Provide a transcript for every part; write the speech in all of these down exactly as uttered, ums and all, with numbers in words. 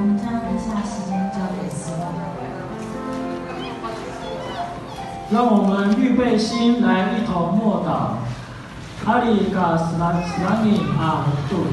我们将以下时间交给司会。让我们预备心来一同默祷。Ari ka sela-, selangin a tu.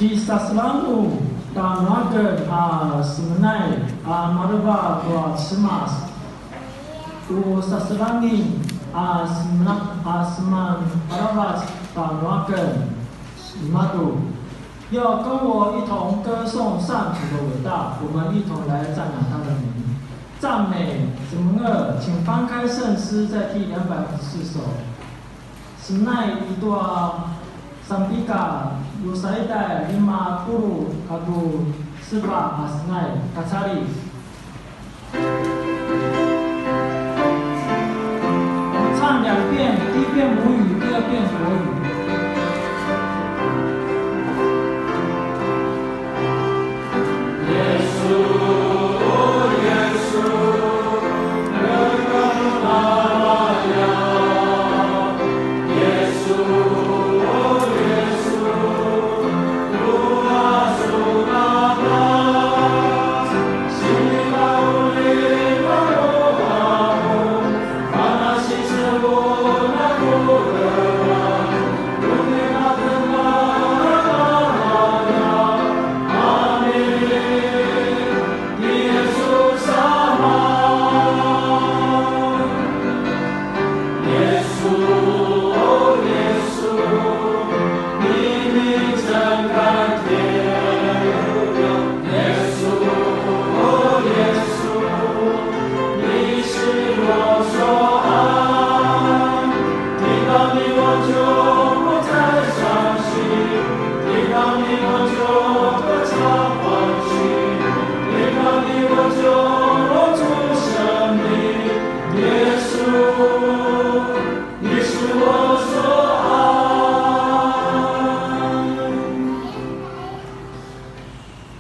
Kisaselangu tjanuaken a semenay a maleva tua Cemas. U saselangin a semena-, a seman aravac tjanuaken. Matu. 要跟我一同歌颂上主的伟大，我们一同来赞扬他的名。赞美，Semenga，请翻开圣诗，在第两百五十四首。Senai i tua Sanpika, drusa ita lima puluq katua sepatj a senai, kacalif. 我们唱两遍，第一遍母语，第二遍国语。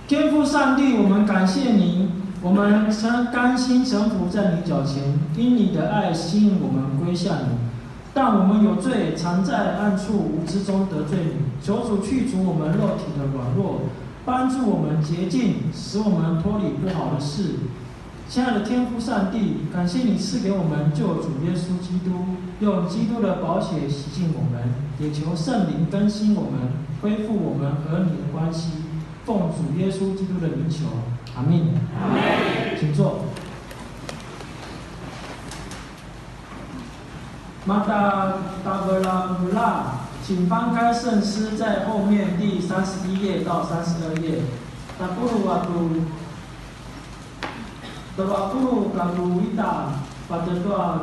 天父上帝，我们感谢您，我们臣-，甘心臣服在你脚前，因你的爱吸引我们归向你。但我们有罪，常在暗处无知中得罪你，求主去除我们肉体的软弱，帮助我们洁净，使我们脱离不好的事。 亲爱的天父上帝，感谢你赐给我们救主耶稣基督，用基督的宝血洗净我们，也求圣灵更新我们，恢复我们和你的关系。奉主耶稣基督的名求，阿们。阿们。请坐。Mata tavelavela，请翻开圣诗，在后面第三十一页到三十二页。Tapuluq a tu Tjelu a puluq katua ita, patje tua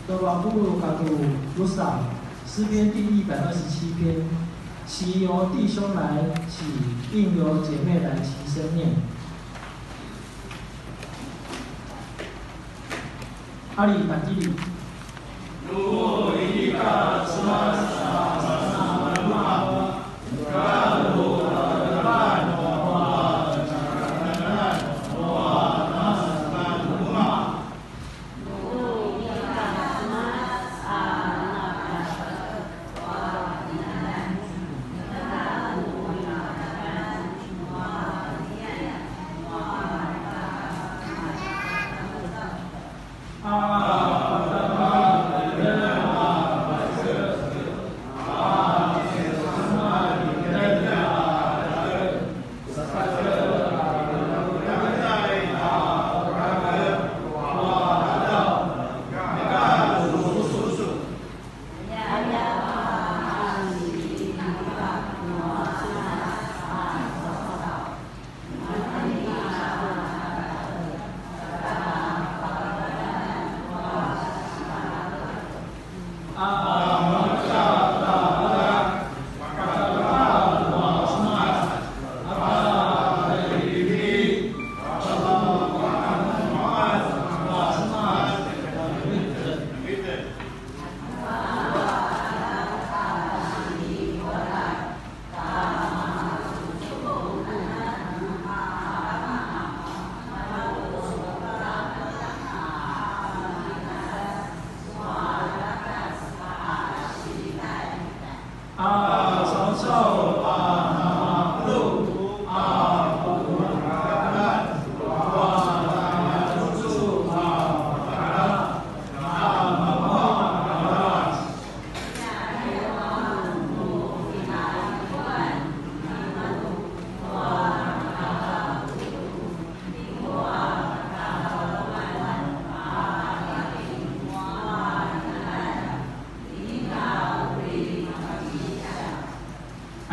tjelu a puluq katua drusa, 诗篇第一百二十七篇，其由弟兄来起，并由姐妹来齐声念。Ari takiri.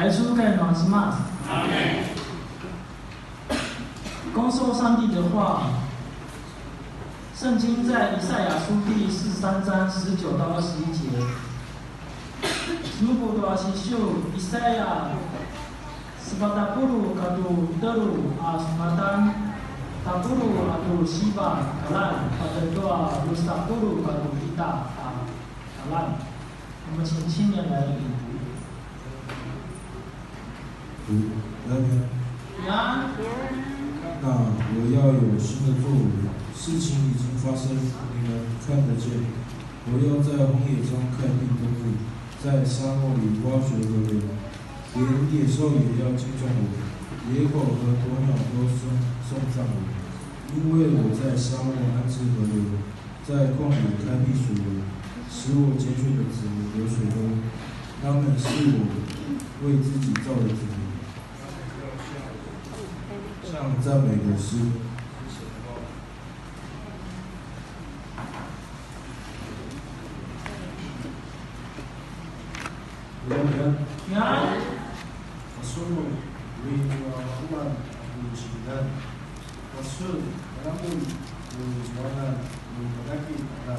耶穌可以吗？是吗？阿們。恭受上帝的話，聖經在以賽亞書第四十三章十九到二十一节。Semupu tua sisiu Isaya sepatapuluq katua tjelu a sunatan, tapuluq katua siva a kalan, patje tua drusa puluq katua ita a kalan. 我們請青年來領讀。平安。那我要有新的作為，事情已經發生，你們看得見。我要在荒野中開闢通路，在沙漠裡挖掘河流，連野獸也要敬重我，野狗和鴕鳥都頌頌讚我，因為我在沙漠安置河流，在曠野開闢水源，使我揀選的子民有水喝。他們是我為自己造的子民，唱讚美的詩。平安。平安。 Pasunu, uri nu a maquan a ku cinizan. Pasun, malamun nu zuanan nu madaki anga.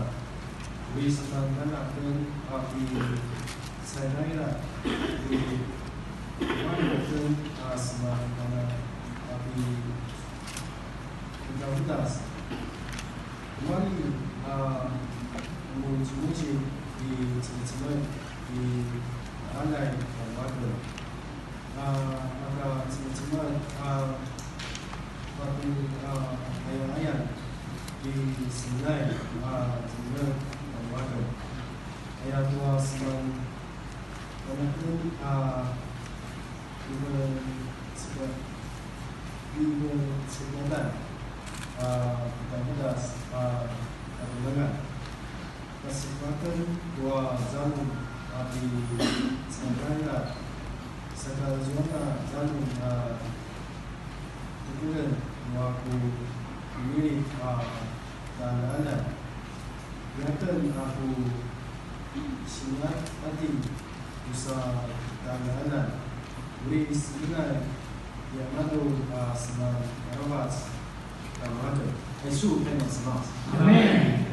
Uri seman anan aken a pi sainaira, uri seman aken a seman anan a pi kedakedas. Kumalji a qemuzimuzi i cemecemel i qaljay a vaken, a maka cemecemel a patu a qayaqayan i senay a cemel a vaken. Ayatua seman kanaken a ivecega-, ivecegadan a kedakedas a katenangan. Kasepaken tua zaljum a pi cengkaila, saka zuanga zaljum a tekeljen nua ku kemili a taqaljaqaljan. Iyaken a ku sinatading tusa taqaljaqaljan, uri semenay tiamadju a seman aravac taqaljaqaljan. Yesu kena semas. Amen.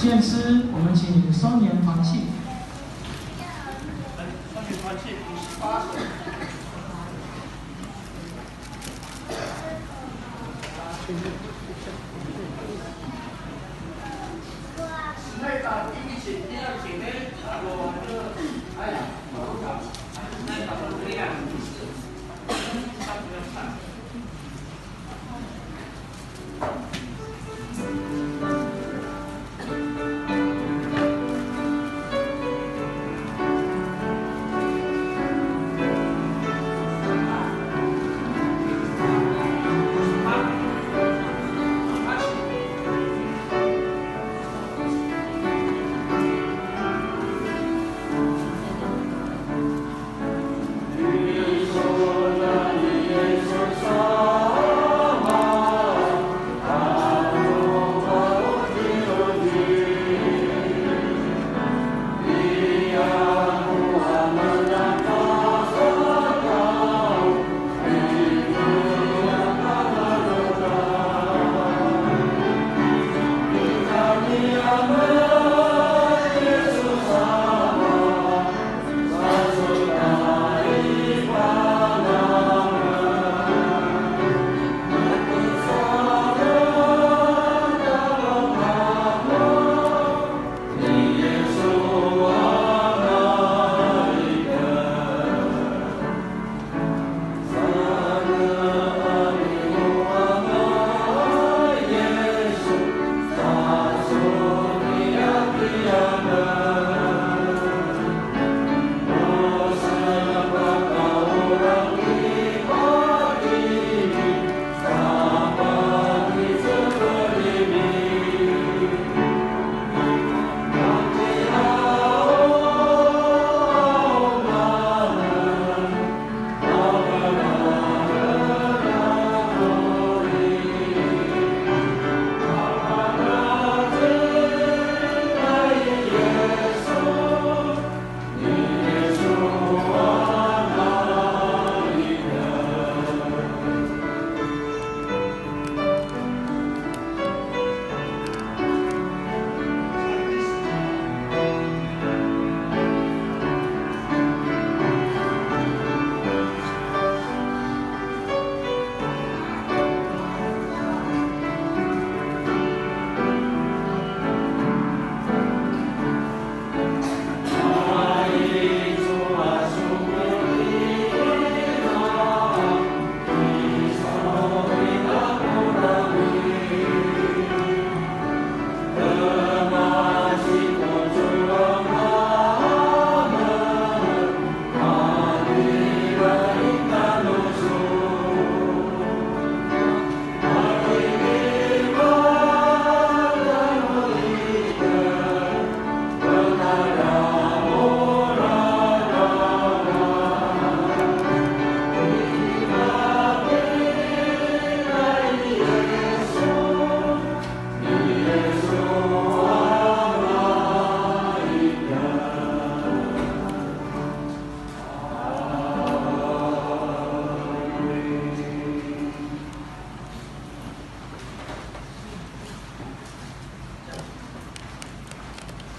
献诗，我们请松年团契。松年团契五十八首。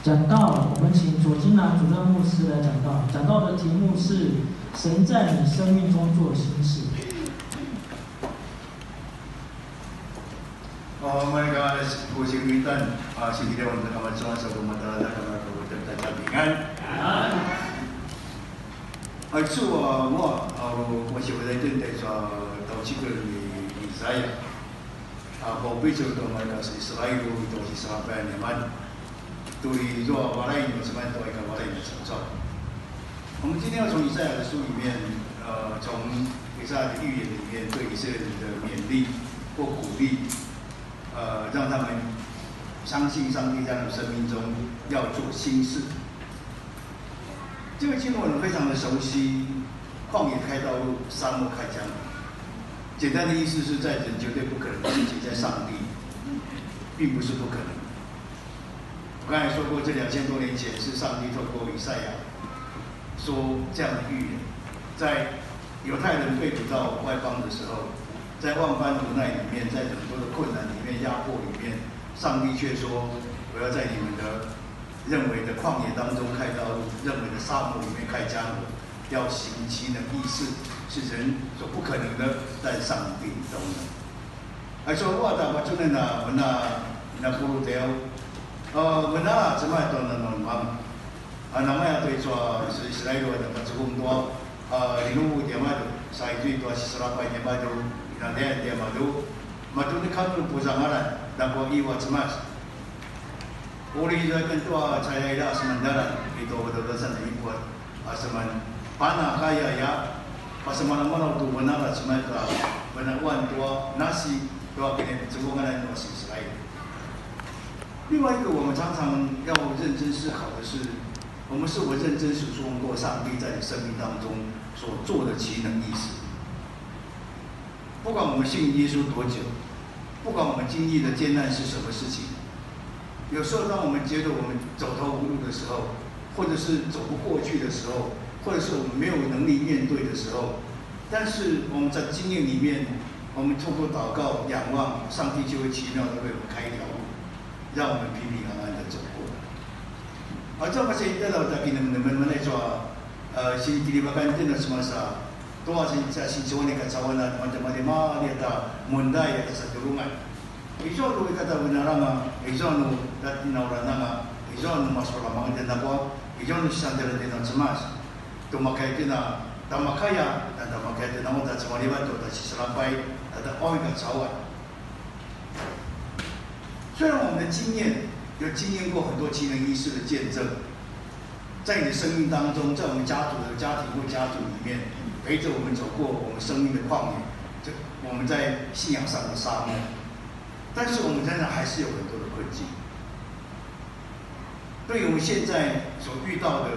讲道，我们请左金南主任牧师来讲道。讲道的题目是神在你生命中做新事。 Malika, pusi kuitan, siki dia untuk kamar cuan sa rumah tala kamar kabutan tata pingan. Aicu a mua, a, ru, masih berlaitan dari sa tau cikal ni Isaiah. A, pau picul tu mereka Israel tu si serapai nyaman. Tu i zua balai ni seman tu ika balai ni sasau. 我们今天要从以赛亚的书里面，呃，从以赛亚的预言里面对以色列人的勉励或鼓励，呃，让他们相信上帝在他们生命中要做新事。这个经文非常的熟悉，旷野开道路，沙漠开江河。简单的意思是，在人绝对不可能的事情，在上帝并不是不可能。 我刚才说过，这两千多年前是上帝透过以赛亚说这样的预言，在犹太人被掳到外邦的时候，在万般无奈里面，在很多的困难里面、压迫里面，上帝却说：“我要在你们的认为的旷野当中开道路，认为的沙漠里面开江河，要行奇能异事，是人所不可能的，但上帝都能。” Aicu a ta vacunen a mena, mena pulu teu. Mena cema tua nanumang. A namaya tu aicu a Israel a pacuvung tua, a, linuvu tiamadju, sa aicu tua siselapai tiamadju, inandayan tiamadju. Matu ni kanu puzangalan, dakua iwa cemas. Uri izua ken tua caya ila semandalan, itu betul-betul sana ipuat. A seman pana kaya ya, pasemalamal tu venala cemas a venaquan tua nasi tua kinicevungan nua Israel. 另外一个，我们常常要认真思考的是，我们是否认真数算过上帝在你生命当中所做的奇能异事？ 不管我们信耶稣多久，不管我们经历的艰难是什么事情，有时候当我们觉得我们走投无路的时候，或者是走不过去的时候，或者是我们没有能力面对的时候，但是我们在经验里面，我们透过祷告、仰望，上帝就会奇妙的为我们开一条路，让我们平平安安的走过来。而这么些带到在给你们的门门来说，呃，新基里巴干真的什么啥， Tua sin, sa sinsuan i kacauan a mata malima lia ta mundai a ta sadurungan. Izua nu ika ta venaranga, izua nu ta tinaurananga, izua nu masuramangan tjen akua, izua nu sisantjera tjen a cemas. Tu makaya tjen a ta makaya, ta ta makaya tjen a ta cemalivat tu ta siselapai, ta ta oi kacauan. 虽然我们的经验有经验过很多奇能异事的见证，在你的生命当中，在我们家族的家庭或家族里面，陪着我们走过我们生命的旷野，这我们在信仰上的沙漠，但是我们仍然还是有很多的困境。 对于我们现在所遇到的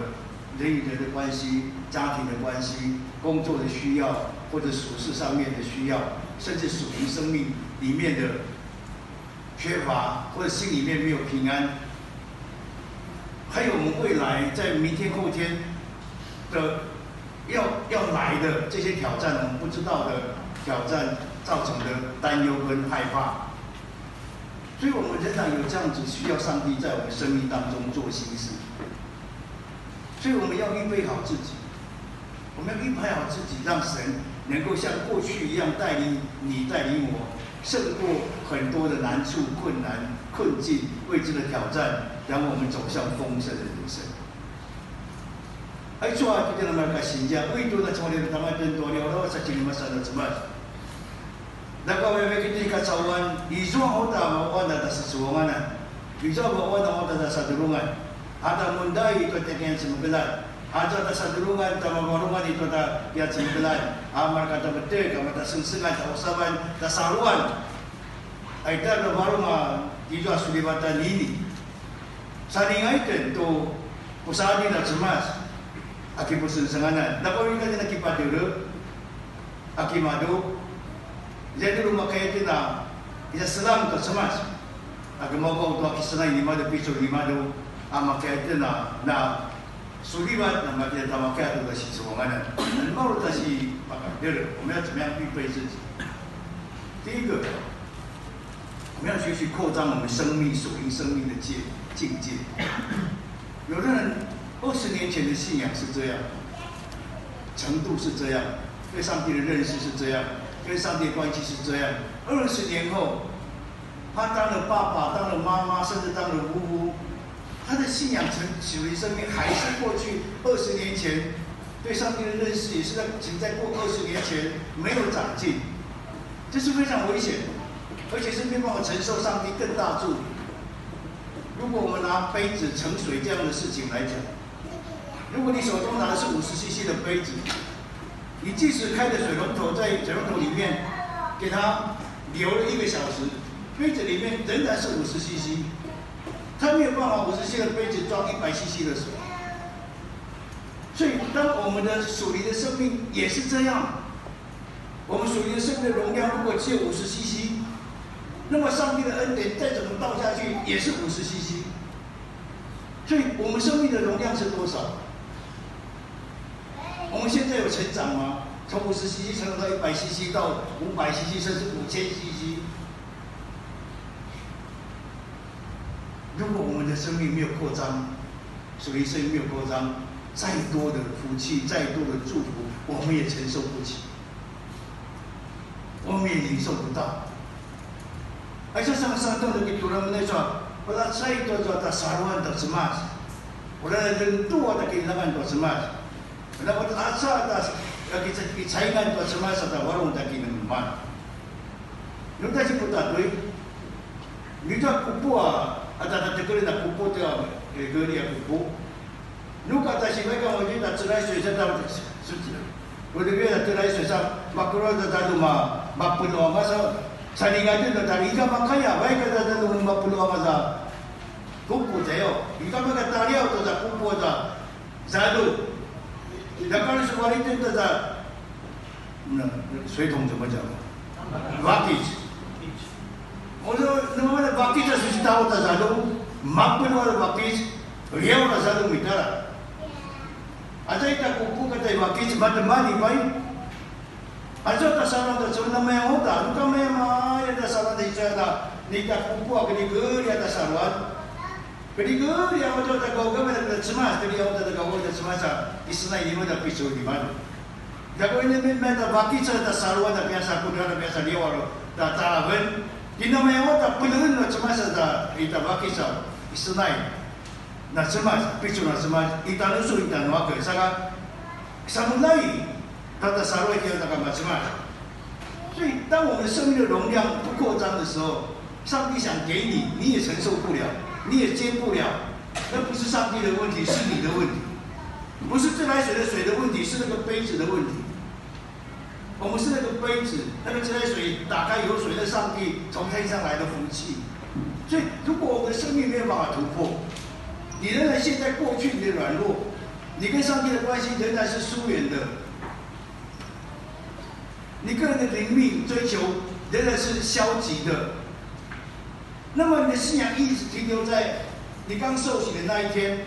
人与人的关系、家庭的关系、工作的需要，或者属事上面的需要，甚至属灵生命里面的缺乏，或者心里面没有平安，还有我们未来在明天后天的要要来的这些挑战，我们不知道的挑战造成的担忧跟害怕。 所以我们仍然有这样子需要上帝在我们生命当中做新事。所以我们要预备好自己，我们要预备好自己，让神能够像过去一样带领你、带领我，胜过很多的难处、困难、困境、未知的挑战，让我们走向丰盛的人生。 Aicu a titjen a mareka sinzia, ui tu na cemalivat a tamaten tu a liaw a sa cinemasan a cemas. Ljakua vavek itjen i kacauan, izua uta a mavan a ta sasuanganan, izua a mavan a uta a ta sadurungan, a ta mundai i tua tja kian cemekeljan, azua ta sadurungan ta mavarungan i tua ta kian cemekeljan, a mareka ta vetek a mata sengsengan ta usavan ta saluan. Aita na varung a izua sulivatan ini. Sa ninga itjen tu pusaladj a cemas a kipusengsenganan. Ljakua vavek itjen a kipadjele a kimadju. Izua nu makaya itjen a iza selam ta cemas a gemaugaw tua kisenay nimadju picul nimadju a makaya itjen a na sulivat na makaya ta makaya tu ta sisuanganan. Na maru ta si pakadjele. 我们要怎么样预备自己？第一个，我们要学习扩张我们生命、属灵生命的界境界。有的人二十年前的信仰是这样，程度是这样，对上帝的认识是这样，跟上帝的关系是这样。二十年后，他当了爸爸，当了妈妈，甚至当了夫妇，他的信仰成属灵生命还是过去二十年前对上帝的认识，也是在仅在过二十年前，没有长进。这是非常危险的，而且是没办法承受上帝更大祝福。如果我们拿杯子盛水这样的事情来讲，如果你手中拿的是五十 C C 的杯子，你即使开着水龙头，在水龙头里面给它留了一个小时，杯子里面仍然是五十 C C，它没有办法五十 C C 的杯子装一百 C C 的水。所以，当我们的属灵的生命也是这样，我们属灵的生命的容量如果只有五十 C C，那么上帝的恩典再怎么倒下去也是五十 C C。所以我们生命的容量是多少？我们现在有成长吗？从五十 C C 成长到一百 C C，到五百 C C，甚至五千 C C。如果我们的生命没有扩张，属灵生命没有扩张，再多的福气，再多的祝福，我们也承受不起，我们也领受不到。Aicu a sanga sanga tu na ki turamen aicu a, pacay tua zua ta saluan tua Cemas. Ula na lemtua ta kinemeneman tua Cemas. Na vat aca ta kicaingan tua Cemas a ta varung ta kinemeneman. Nu ta siputatui. Nu ta kupu a, a ta ta tekelin a kupu tua, e, keli a kupu. Nu ka ta sivaik a maju ta 自来水 sa ta, sa, sa, uri ta 自来水 sa, makuru ta ta luma, mapulu a masa, salinga tu ta ta, ika makaya, vaik ta ta luma mapulu a masa. Kupu tayo, ika maka taliaw tu ta kupu ta, zalu. Ika ka su wali tu ta ta, na, 水桶怎么讲？Bucket. 我说，那么 bucket 是到的 zalu, mapulu a bucket, 料的 zalu 没得了。 Aza ita kupu kata i bucket, matemani pai. Aza ta saluan ta cun namaya uta, nu ka maya maya ta saluan ta ita ta, ni ta kupu a kedi kedi ta saluan. Kedi kedi a mata ta kau kama ta Cemas, kedi a mata ta kau ta Cemas a, i senai ni mata pisu ni mata. Ta ko ini mata bucket ta saluan ta biasa kudra ta biasa liaw ta talaven. Di namaya uta pelun ta Cemas ta ita bucket a, i senai. Na Cemas, picul na Cemas, i tjanusun i tjanuaken, saka, samulai, tata saruai kina ta kama Cemas. 所以，当我们生命的容量不扩张的时候，上帝想给你，你也承受不了，你也接不了，那不是上帝的问题，是你的问题。不是自来水的水的问题，是那个杯子的问题。 我们是那个杯子，那个自来水打开有水，那上帝从天上来的福气。所以，如果我们的生命没有办法突破，你仍然陷在过去你的软弱，你跟上帝的关系仍然是疏远的，你个人的灵命追求仍然是消极的， 那么你的信仰一直停留在你刚受洗的那一天，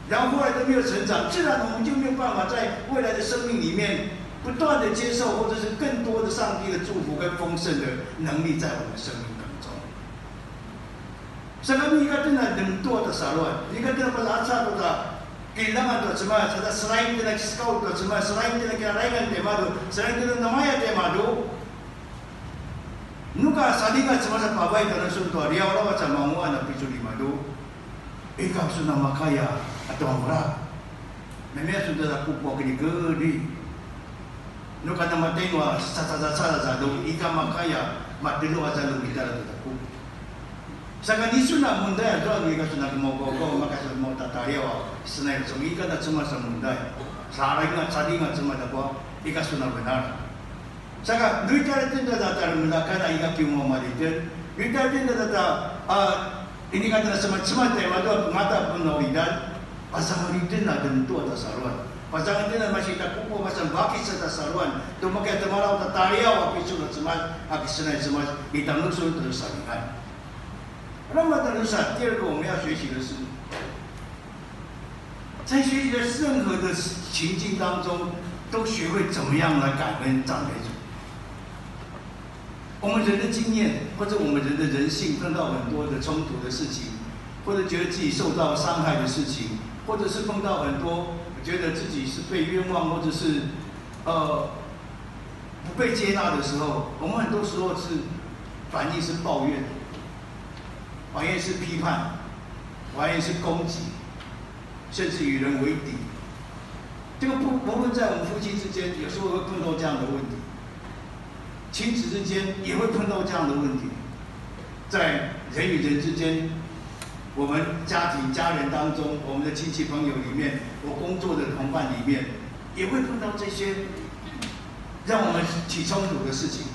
然后后来都没有成长，自然我们就没有办法在未来的生命里面不断的接受，或者是更多的上帝的祝福跟丰盛的能力在我们的生命当中。Saka nu ika tjen a demtua ta saluan, nu ika tjen a palaca ta kilangan tua Cemas, sa ta selain tjen a kiskau tua Cemas, selain tjen a kinaraingan timadju, selain tjen a namaya timadju, Nu ka salinga Cemas a pavay tjanusun tua liaw aravac a manguaq a picul imadju. Ika sun a makaya a tua mura. Namaya sun ta kupu a kedrikedri. Nu ka namatay nua sacacacala zaljum, ika makaya matjelu a zaljum itjen a tua kupu. Saka nisun a mundai a zua nu ika sun a kemaukaukau, maka sun mau tataliaw a senai, sun ika ta Cemas a mundai. Salinga, salinga Cemas a kua, ika sun a benar. Saka, nu itjen a tjen ta tjaljumelakan a ika kiumaw malitjen. Nu itjen a tjen ta tja, a, inika tjen a semacema tjaimadju a pemata penaw idan. Pazangal itjen a demtua ta saluan. Pazangal itjen a masi ta kupu a masa bakis ta saluan. Tu maka temalaw ta taliaw a picul a Cemas, a kisenay Cemas, i tjanusun tu salingan. 那么，但是啊，第二个我们要学习的是，在学习的任何的情境当中，都学会怎么样来感恩赞美主。我们人的经验，或者我们人的人性，碰到很多的冲突的事情，或者觉得自己受到伤害的事情，或者是碰到很多觉得自己是被冤枉，或者是呃不被接纳的时候，我们很多时候是反应是抱怨，反应是批判，反应是攻击，甚至与人为敌。这个不不论在我们夫妻之间，有时候会碰到这样的问题，亲子之间也会碰到这样的问题，在人与人之间，我们家庭家人当中，我们的亲戚朋友里面，我工作的同伴里面，也会碰到这些让我们起冲突的事情，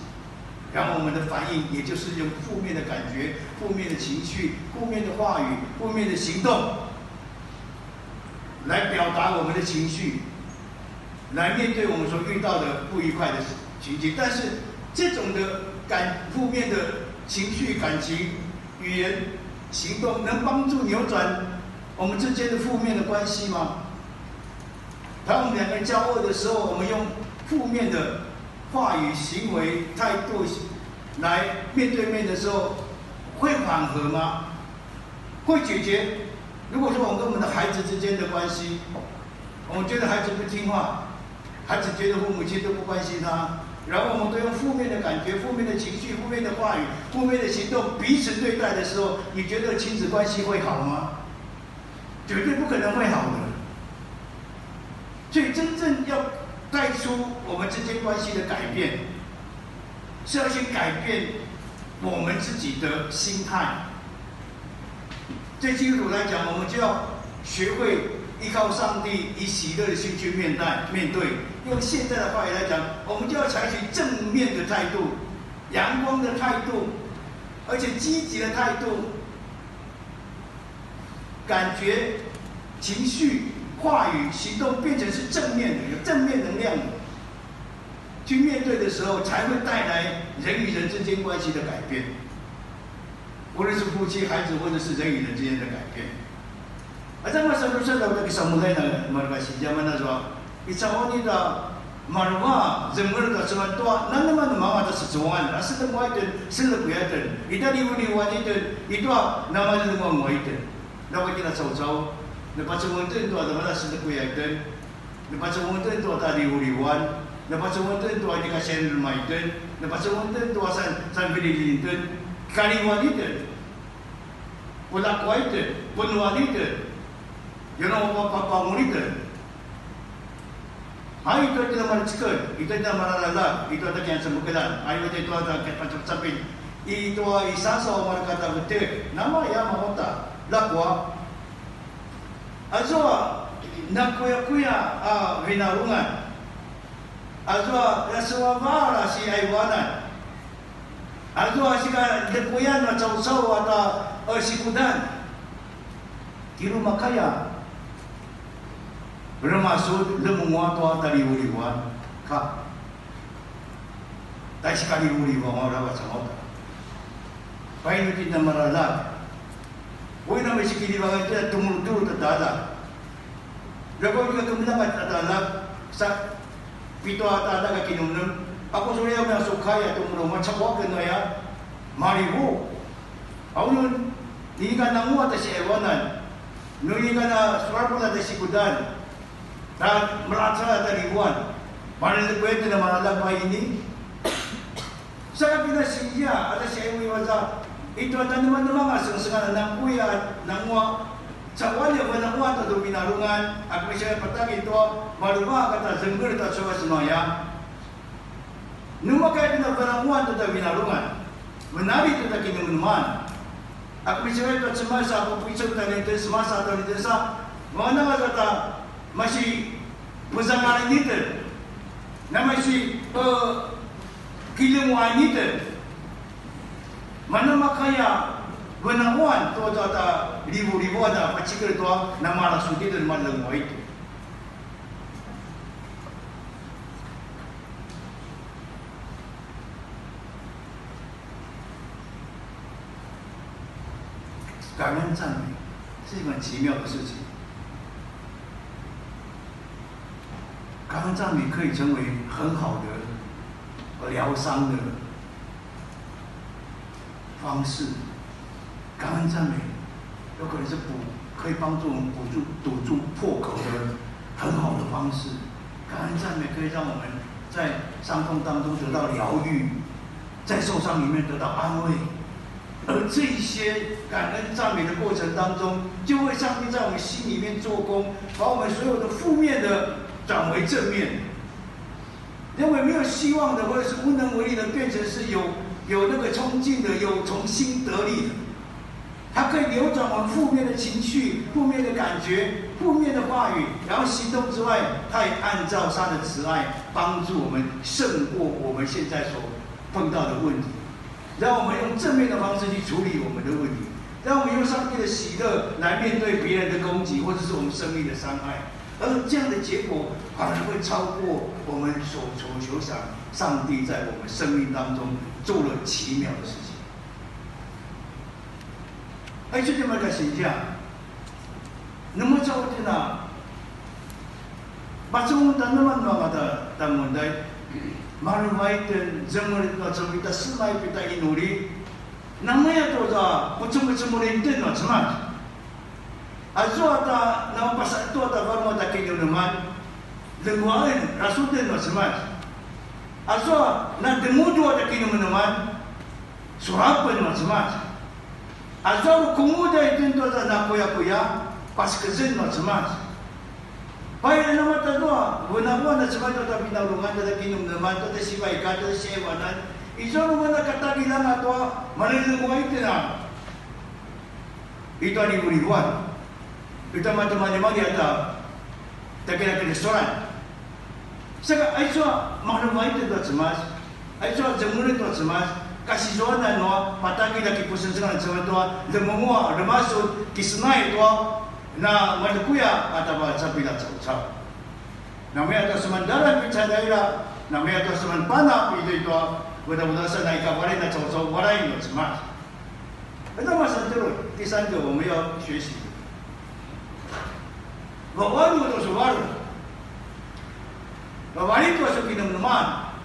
然后我们的反应也就是用负面的感觉、负面的情绪、负面的话语、负面的行动，来表达我们的情绪，来面对我们所遇到的不愉快的情境。但是这种的感负面的情绪、感情、语言、行动，能帮助扭转我们之间的负面的关系吗？当我们两个人交恶的时候，我们用负面的话语、行为、态度来面对面的时候，会缓和吗？会解决？如果说我们跟我们的孩子之间的关系，我们觉得孩子不听话，孩子觉得父母亲都不关心他，然后我们都用负面的感觉、负面的情绪、负面的话语、负面的行动彼此对待的时候，你觉得亲子关系会好吗？绝对不可能会好的。所以真正要带出我们之间关系的改变，是要先改变我们自己的心态。对基督徒来讲，我们就要学会依靠上帝，以喜乐的心去面对面对。用现在的话语来讲，我们就要采取正面的态度、阳光的态度，而且积极的态度，感觉、情绪、话语、行动变成是正面的，有正面能量的，去面对的时候，才会带来人与人之间关系的改变。无论是夫妻、孩子，或者是人与人之间的改变。Aza masalu sa lau ta kisamulai na marka si zaman azua. Icawan ita marua zemel ta seman tua, nanema nemanga ta secuan, a selekuaiten, selekuaiten. Ita liwliwan iten, itua nama lengua nguaiten. Lawai kina caucau, na pacungun ten tua nama selekuaiten. Na pacungun ten tua ta liwliwan, na pacungun ten tua nika sen lemaiten, na pacungun ten tua san, san bililin ten, kaliwan iten, pulakua iten, punuan iten, yano papangun iten. Hai ito tina malcikel, ito tina malalalak, ito tina kian semukelan, hai ito tua ta kian pacapcapin, ito isasa o malakata betek, nama ya mamota, lakua. Azua nakuyakuya a vinarungan. Azua nasuavala si aiwanan. Azua sika lekuyan a caucau ata, e, sikudan. Kilu makaya. Remasud lemungua tua taliwliwan. Ka. Taisikaliwliwan a ravac angauta. Painu tina maralak. Ui na misikilivangan tina tumulutulu ta tadalak. Ljakua ika kemeljang a tadalak, sa pitua tadalak a kinemnem. Aku suliya maya sukai a tumulutulu, macam waken aya. Malivu. Aunun, ni ika nanguaq ta siaiwanan. Nu ika na surapula ta sikudan. Ta melaca ta livuan. Mana lekuet na malalapai ini. Saka kina siya, ada siya iwi waza. Itu ada nama-nama nga seng-sengan nang kuya, nang wa. Cawan ya wa nang wa ta tu minarungan. Aku siya patang itu, maruba kata zengger ta coba semaya. Numa kaya kina wa nang wa ta tu minarungan. Menari tu ta kinemeneman. Aku misalnya tu semasa aku picture tadi tu semasa tadi tu sa. Mana kata masih pezangaran itu. Na masih, eh, kilemuan itu. Mana makaya benawan tu tu ata ribu-ribu ada pacikir tu nama rasul itu nama lengua itu. 感恩赞美是一个很奇妙的事情。感恩赞美可以成为很好的，呃，疗伤的，方式。感恩赞美有可能是补，可以帮助我们补住堵住破口的很好的方式。感恩赞美可以让我们在伤痛当中得到疗愈，在受伤里面得到安慰。而这一些感恩赞美的过程当中，就会上帝在我们心里面做工，把我们所有的负面的转为正面。认为没有希望的或者是无能为力的，变成是有有那个冲劲的，有重新得力的。他可以扭转我们负面的情绪、负面的感觉、负面的话语，然后行动之外，他也按照他的慈爱帮助我们胜过我们现在所碰到的问题。让我们用正面的方式去处理我们的问题，让我们用上帝的喜乐来面对别人的攻击，或者是我们生命的伤害。而这样的结果反而会超过我们所求所想，上帝在我们生命当中做了奇妙的事情。哎，这就没得形象。那么，照顾的呢？ Pacun ta neman nua ta tamun tai, maleva itjen, zemel tua cemita semai pita inuli, namaya tua pucemecemel itjen nua Cemas. Azua ta napasa tua ta varung ta kinemeneman, lenguaen rasuten nua Cemas. Azua na demudu ta kinemeneman, surapen nua Cemas. Azua ru kumuda itjen tua ta nakuyakuya, pasekezen nua Cemas. Pai na matazua, vunavuan na Cemas tua ta vinarungan, tua ta kinemeneman, tua ta sivaika, tua ta siaivanan. Izua ru mana katakilang a tua, malelengua itjen a. Itua ni vurivuan. Itua mata mali mali ata. Takira kira soran. Saka aicu a mahremai tua Cemas, aicu a zemulin tua Cemas, kasizuanan nua patagilj a kipusengsengan Cemas tua, lemengua, lemasut, kisenai tua, na malekuya atava capila caucau. Namaya tua semandaran picadaira, namaya tua seman pana pitu tua, buda-buda sana ika varai na caucau varai nua Cemas. 那么是这个第三个我们要学习的。Vawalu tu su varu. Vavali tu su kinemeneman.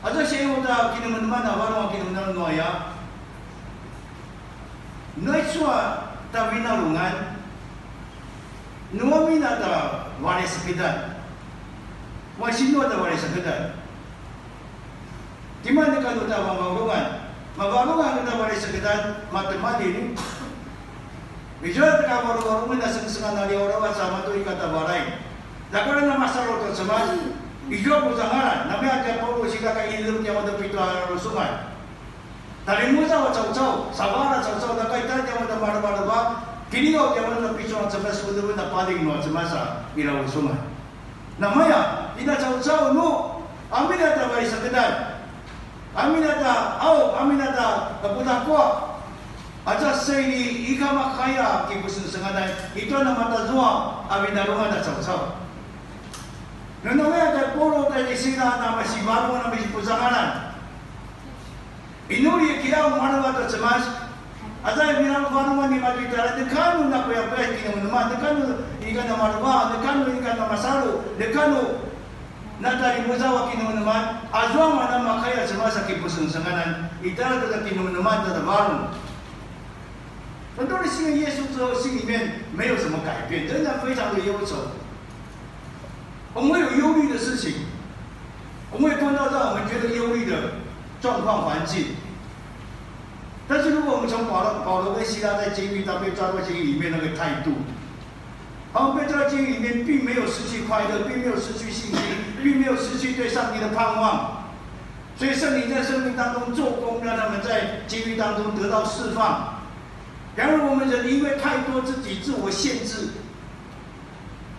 Aza siya uta kinemeneman a varu a kinemeneman nua ya. Nua icu a ta vinarungan. Nua mina ta vali sekidan. Wa sinua ta vali sekidan. Tima neka nu ta mavarungan? Mavarungan nu ta vali sekedan matemalin. Izua teka varuvarungan a sengsengan a liaw aravac a matu ika ta valay. Ljakua na masalu tua Cemas. Izua puzangalan, namaya tia Paulu sika ka ilem tia matu pitu a rusungan. Talimuzaw a caucau, savala caucau, ljakua ita tia matu malevaleva, kinigaw tia matu na picu a Cemas, uleven a paling nua Cemas a ira rusungan. Namaya, ina caucau nu, amin a ta vali sekedan. Amin a ta au, amin a ta putakua. Aza seini ika makaya kipusengsenganan, itua na matazua a vinarungan a caucau. Nu namaya ta Paulu ta Sila na masivarung na masipuzangalan. Inuli kilaw maleva tua Cemas. Aza vinarungan ni matu itara, neka nu nakuyakuya kinemeneman, neka nu ika na maleva, neka nu ika na masalu, neka nu na talimuzaw a kinemeneman, azua mana makaya Cemas a kipusengsenganan, itara tua kinemeneman ta varung. 很多人信了耶稣之后，心里面没有什么改变，仍然非常的忧愁。我们会有忧虑的事情，我们会碰到让我们觉得忧虑的状况、环境。但是如果我们从保罗、保罗跟希拉在监狱，他被抓到监狱里面那个态度，他们被抓到监狱里面，并没有失去快乐，并没有失去信心，并没有失去对上帝的盼望。所以圣灵在生命当中做工，让他们在监狱当中得到释放。然而，我们人因为太多自己自我限制，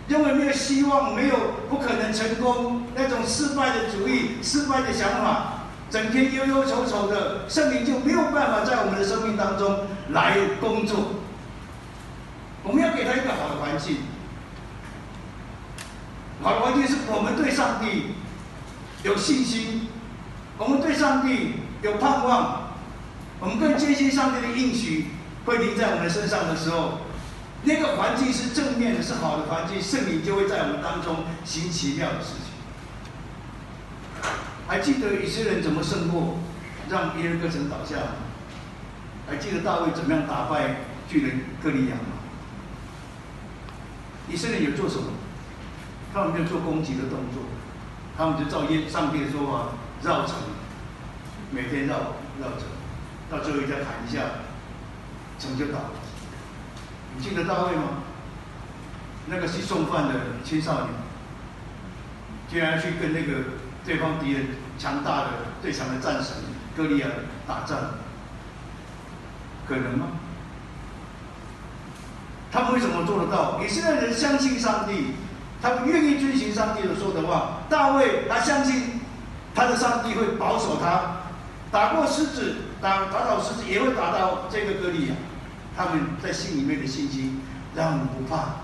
认为没有希望，没有不可能成功，那种失败的主义、失败的想法，整天忧忧愁愁的，圣灵就没有办法在我们的生命当中来工作。我们要给他一个好的环境，好的环境是我们对上帝有信心，我们对上帝有盼望，我们更坚信上帝的应许会临在我们身上的时候，那个环境是正面的，是好的环境，圣灵就会在我们当中行奇妙的事情。还记得以色列人怎么胜过讓耶利哥城倒下來。還記得大衛怎麼樣打敗巨人歌利亞嗎？以色列有做什麼？他們沒有做攻擊的動作，他們就照耶上帝的說法繞城，每天繞繞城，到最後一家砍一下，城就倒了。你記得大衛嗎？那個吸毒犯的青少年，竟然去跟那個對方敵人強大的最強的戰神歌利亞打仗，可能嗎？他們為什麼做得到？以色列人相信上帝，他們願意遵行上帝所說的話。大衛他相信他的上帝會保守他，打過獅子，打打倒獅子也會打倒這個歌利亞。他們在心裡面的信心讓我們不怕，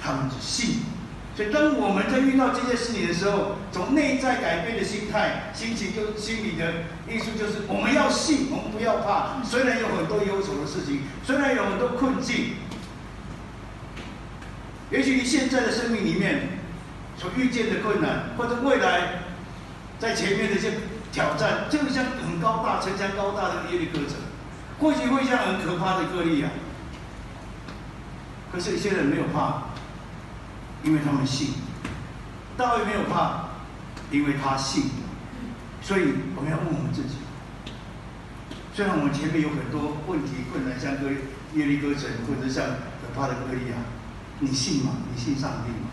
他們只信。所以當我們在遇到這些事情的時候，從內在改變的心態、心情，就心裡的因素，就是我們要信，我們不要怕。雖然有很多憂愁的事情，雖然有很多困境，也許你現在的生命裡面所遇見的困難，或者未來在前面的一些挑戰，就像很高大、城墙高大的耶利哥城，或许會像很可怕的歌利亞。可是有些人沒有怕，因為他們信。大衛沒有怕，因為他信。所以我們要問我們自己，雖然我們前面有很多問題、困難，像歌耶利哥城，或者像可怕的歌利亞，你信嗎？你信上帝嗎？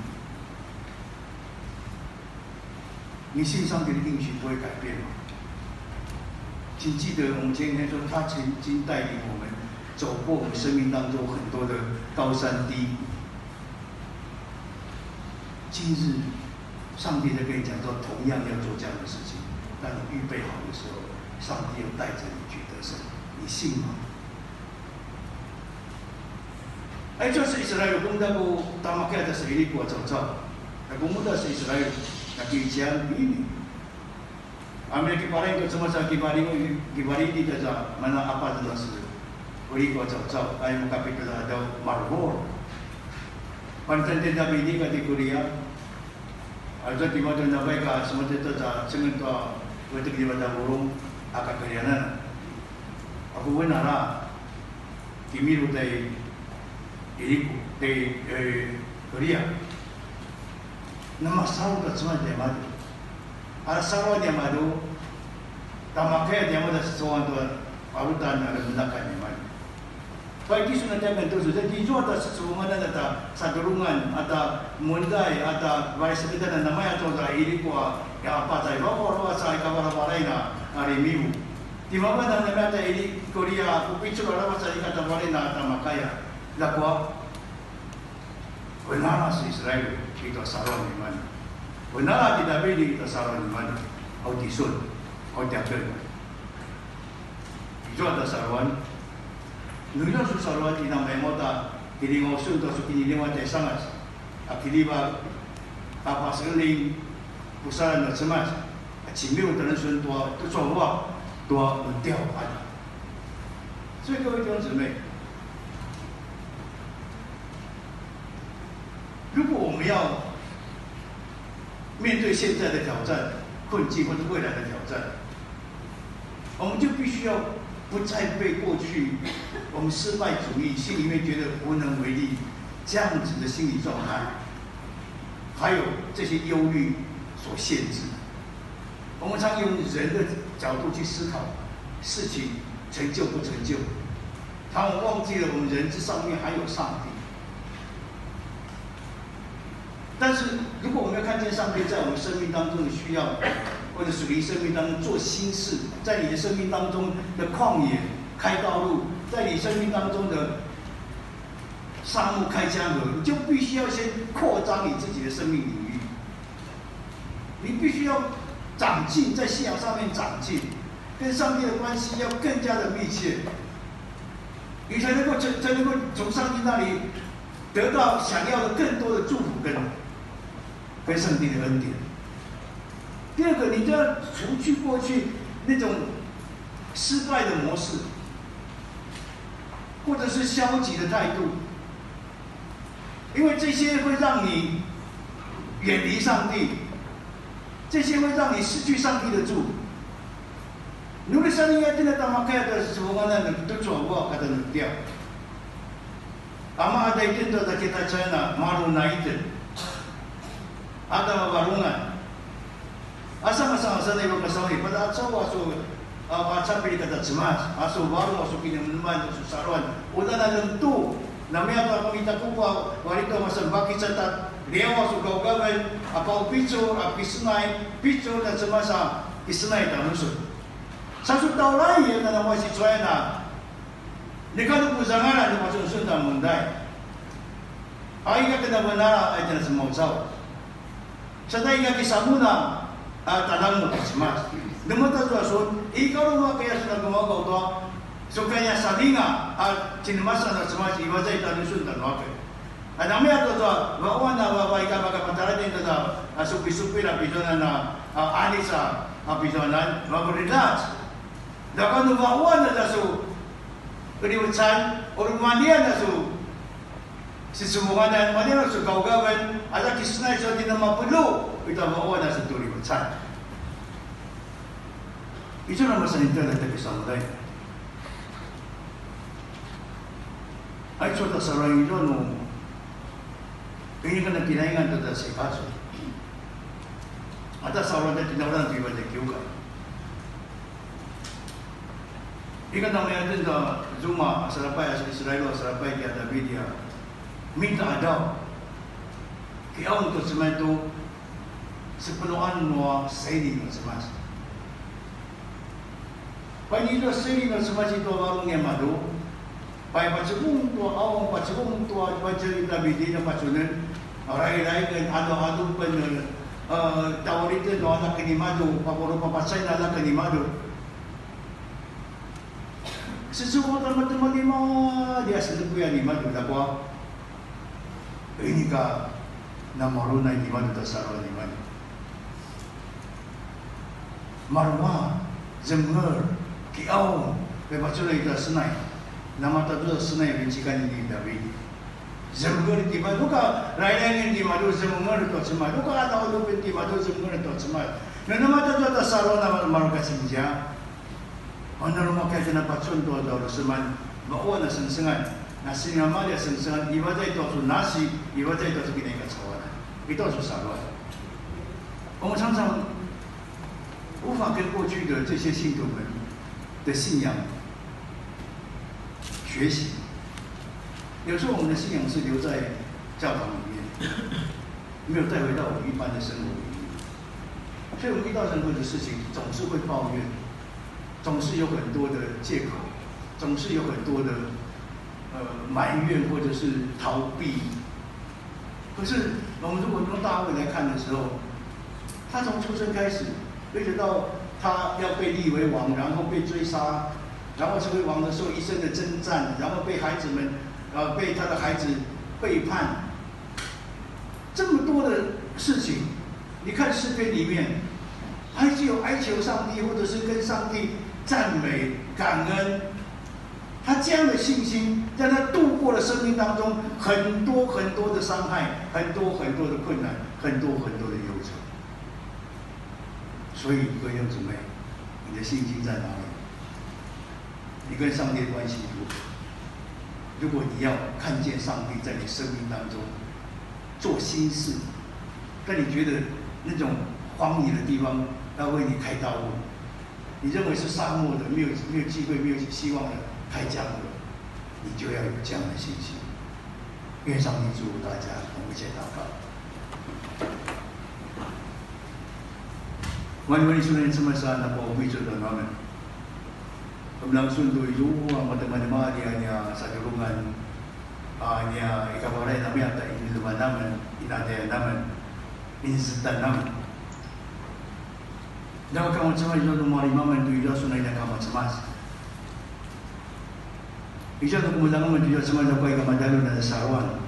你信上帝的应许不会改变吗？请记得，我们前几天说，他曾经带领我们走过我们生命当中很多的高山低谷。今日上帝在跟你讲说，同样要做这样的事情，当你预备好的时候，上帝要带着你去得胜。你信吗？Aicu a se Israil, kemuda ku tamakai ata se Iliku a caucau. Kemuda se Israil, na kician ini. Amir kiparaing tu cuma sa kibaling, kibaling di taza mana apa tu se Iliku a caucau, ai makapit taza ada marbor. Pantan tenda bini kati kuliah. Aicu a timatua na vaik a semetjez tua cengelj tua vetjek i vatavulung a kakalianan. Aku venala, kimilu tai Iliku, tai, e, Korea. Na masalu ta cemel tiamadju. A salu tiamadju, tamakai tiamadju sa cuan tua parutan a remedakan tiamadju. Pai tisun a tjaken tucu, sa tizua ta secevungan ata sadurungan, ata mundai, ata vaisekedan a namaya tua za Iliku a, ya pacay, vavau aravac a i kavalavalain a remiu. Timavan a namaya ta Ili, Korea, ku picul aravac a i katavalain a tamakaya. Ljakua, venala se Israil i tua saluan nimadju. Venala ti David i tua saluan nimadju. Au tisun, au tjaken. Izua ta saluan. Nu izua su saluan, ina maimauta, kilingaw sun tua su kiniliwa tjaisangas. A kiliva, a pasengeling, pusalan na Cemas. A cimiu ta ren sun tua, tucu a, tua mentiaw a. 所以各位弟兄姊妹，如果我们要面对现在的挑战、困境或者未来的挑战，我们就必须要不再被过去我们失败主义、心里面觉得无能为力这样子的心理状态，还有这些忧虑所限制。我们常用人的角度去思考事情成就不成就，常常忘记了我们人这上面还有上帝。 但是如果我们要看见上帝在我们生命当中的需要，或者属于生命当中做新事，在你的生命当中的旷野开道路，在你生命当中的沙漠开江河，你就必须要先扩张你自己的生命领域。你必须要长进，在信仰上面长进，跟上帝的关系要更加的密切。 你才能够从，才能够从上帝那里得到想要的更多的祝福跟，跟上帝的恩典。第二个，你就要除去过去那种失败的模式，或者是消极的态度，因为这些会让你远离上帝，这些会让你失去上帝的祝福。Nu uri salinga itjen a tja makaya tua sicevungan a nu tucu a vua kata nu tiaw. Ama a ta itjen tua tja kita tjayana maru na itjen. A tja mavarungan. Asa masangasan a ivan kasauni, pada a cau a su, a, a capili kata Cemas, a su varung, a su kinemeneman, a su saruan. Uta na lemtu, namaya tua kami takupa, wari tua masan bakicata, liaw a su gaugaven, a pau picul, a pisenay, picul na Cemas a pisenay tjanusun. Sa su taulay, a na namaya sicuayan a, neka nu puzangalan nu pacunsun ta mundai. A ika kena venala a itjen a semaucau. Sa ta ika kisamuna a talangu ta Cemas. Nemata tua sun, ika ru makaya sun a gemaugaw tua, su kaya salinga a cinemasan ta Cemas, ivaza i tjanusun ta nuaken. A namaya tua tua, vaquan a va, va ika maka matara itjen tua, a supisupil a pizuanan a, a anis a, a pizuanan, va relax. Ljakua nu vaquan a tja su qelivecan, uri malian a su sicevungan, malian a su gaugaven, a tja kisenay su a tjen a mapeljuq, ita vaquan a su tu qelivecan. Izua na masan itjen a tja kisamulja. Aicu a tja saluan izua nu, ini ka na kinaingan tua tja sikacu. A tja saluan tja kinaulan tu ivan tja kiuka. Ika namaya itjen tua zuma a salapay a Israil a salapay tia Davidi a. Minta adaw. Kiaung tua Cemas tu sepenuan nua sailing nua Cemas. Pai ni tua sailing nua Cemas i tua varung niamadju. Pai pacevung tua aung, pacevung tua pacevung Davidi na pacunen. Rairai ken adaw adaw pen, eh, tawaliten nua anak nimadju, papuru papacay na anak nimadju. Sesuatu a matemalima dia senepuya nimadju ljakua. Inika namarunay nimadju ta saluan nimadju. Marua, zemenger, kiaung, pepaculay ta senay. Namata tua senay vencikan ni David. Zemenger timadju ka, rairai timadju zemenger tua Cemas. Ka adaw adaw timadju zemenger tua Cemas. Na namata tua ta saluan na maruka sinzia. Mana ru makaya tjen a pacun tua tja uri seman, vaquan a sengsengan, na sinamali a sengsengan, ivaza i tua su nasi, ivaza i tua su kinaikacauan. Itua su saluan. 我们常常无法跟过去的这些信徒们的信仰学习。有时候我们的信仰是留在教堂里面，没有带回到我们一般的生活里面。所以我们遇到任何的事情，总是会抱怨，总是有很多的借口，总是有很多的，呃，埋怨或者是逃避。可是我们如果用大卫来看的时候，他从出生开始，一直到他要被立为王，然后被追杀，然后成为王的时候一生的征战，然后被孩子们，呃，被他的孩子背叛，这么多的事情，你看诗篇里面，还是有哀求上帝，或者是跟上帝赞美、感恩。他这样的信心，让他度过了生命当中很多很多的伤害，很多很多的困难，很多很多的忧愁。所以，各位弟兄姊妹，你的信心在哪里？ 你跟上帝的关系如何？如果你要看见上帝在你生命当中做新事，当你觉得那种荒野的地方要为你开道路，你认为是沙漠的，没有，没有机会，没有希望的，开江河，你就要有这样的信心。愿上帝祝福大家，我们一起祷告。 Mani mani sunan Cemas a na pau picul tua namen. Kemeljang sun tu izua a matemanemali a nia sadjurungan, a nia ikavarai namaya ta iniljevan amen, inataya amen, insetan amen. Djavak a Cemas izua nu malimamen tu izua sun a ina kama Cemas. Izua nu kemeljang amen tu izua Cemas, djavak a ika madjalu na saruan.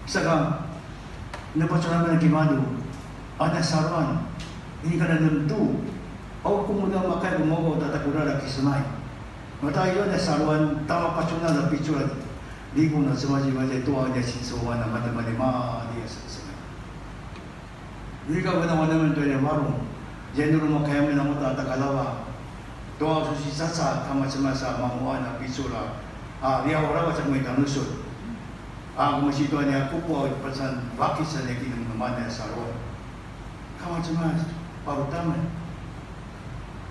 Saka, na pacun amen a kimadju, a na saruan, inika na lemtu, au kumuda makai kumoko tatakurara kisenay. Mata izua na saruan, tama pacun a picul, ligu na Cemas ivaza i tua nia sinsuan a matemanema nia sengsengan. Inika venanguaq amen tua nia varung, zia nu uri makaya amen a uta a takalava, tua su sicaca kama Cemas a manguaq a picul a, a liaw aravac a kemita nusut. A kemasi tua nia kupu a pasan vakis a nia kinemeneman nia saluan. Kama Cemas, paru tamen.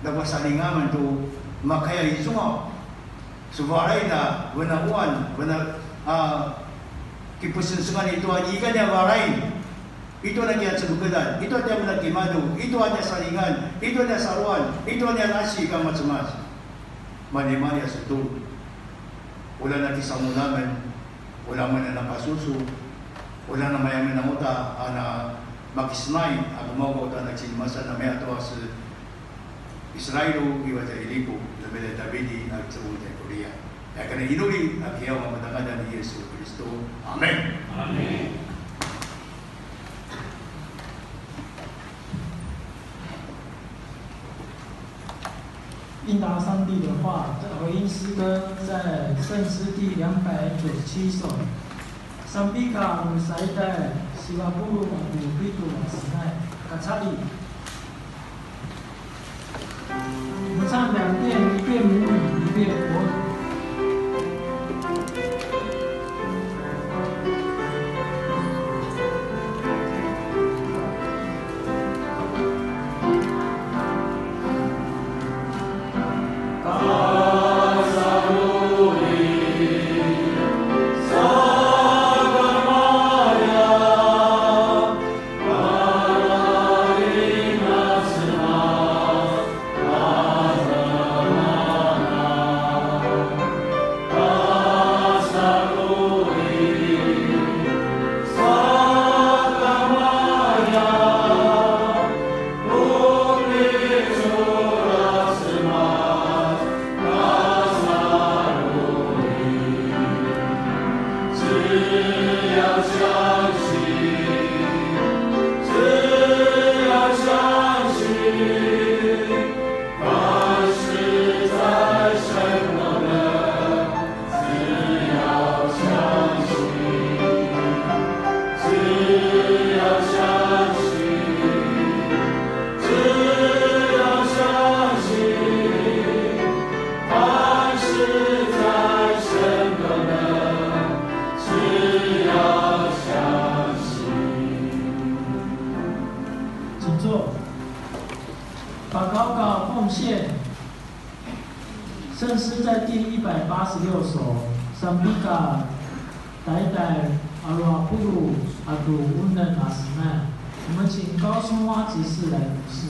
Ljakua salinga amen tu makaya izua. Su varain a venaquan, vena, a, kipusengsengan i tua inika nia varain. I tua nia kiacemekedan, i tua nia menakimadu, i tua nia salingan, i tua nia saluan, i tua nia nasi kama Cemas. Manimani a su tu. Ula na kisamulja amen, ula amen a na pasusu, ula na maya amen a uta a na makisenay, a kemaugaw ta na cinimasan a maya tua se Israil i vatjai Ilipu, na mele Davidi a cevung tjai Kuria. Ya kana inuli a kiyaw a matangadan ni Yesu Kristo. Amen. Amen. 应答上帝的话，回应诗歌在圣诗第两百九十七首。Sambika nu saiday, sivapulu a ku pitu a senay, kacali. 我们唱两遍，一遍母语，一遍国语。请坐。祷告奉献。圣诗在第一百八十六首，Sambika taiday alu a pulu a ku unem a senay. 我们请高松花执事来读诗。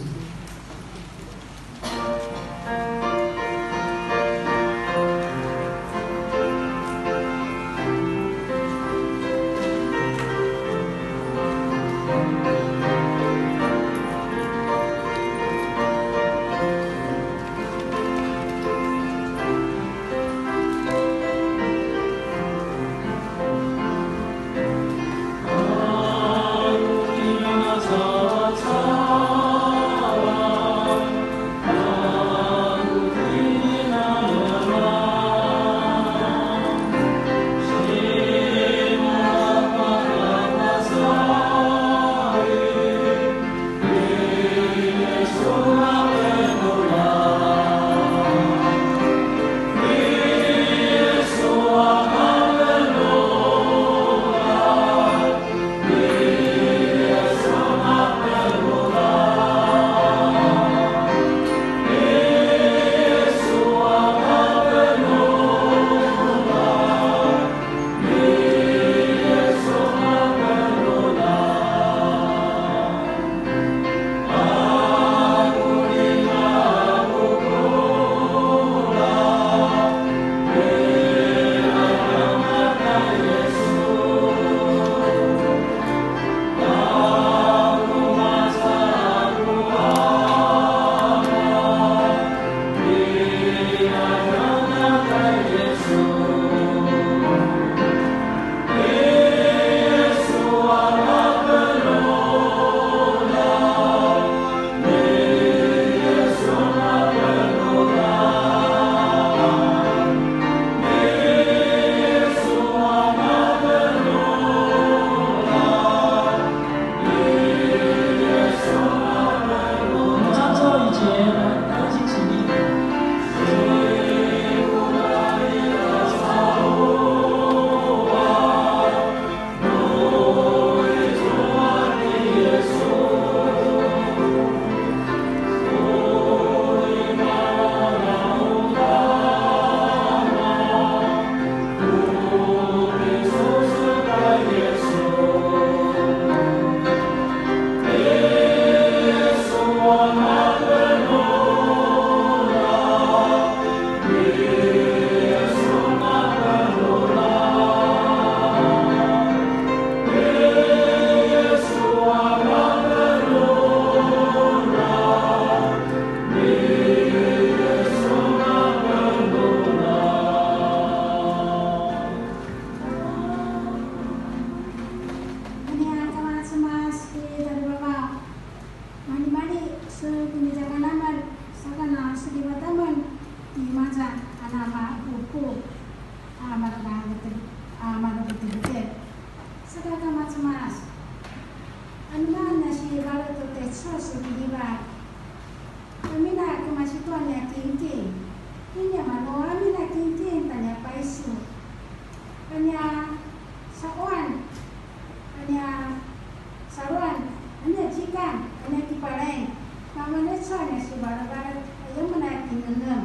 Kinemenem.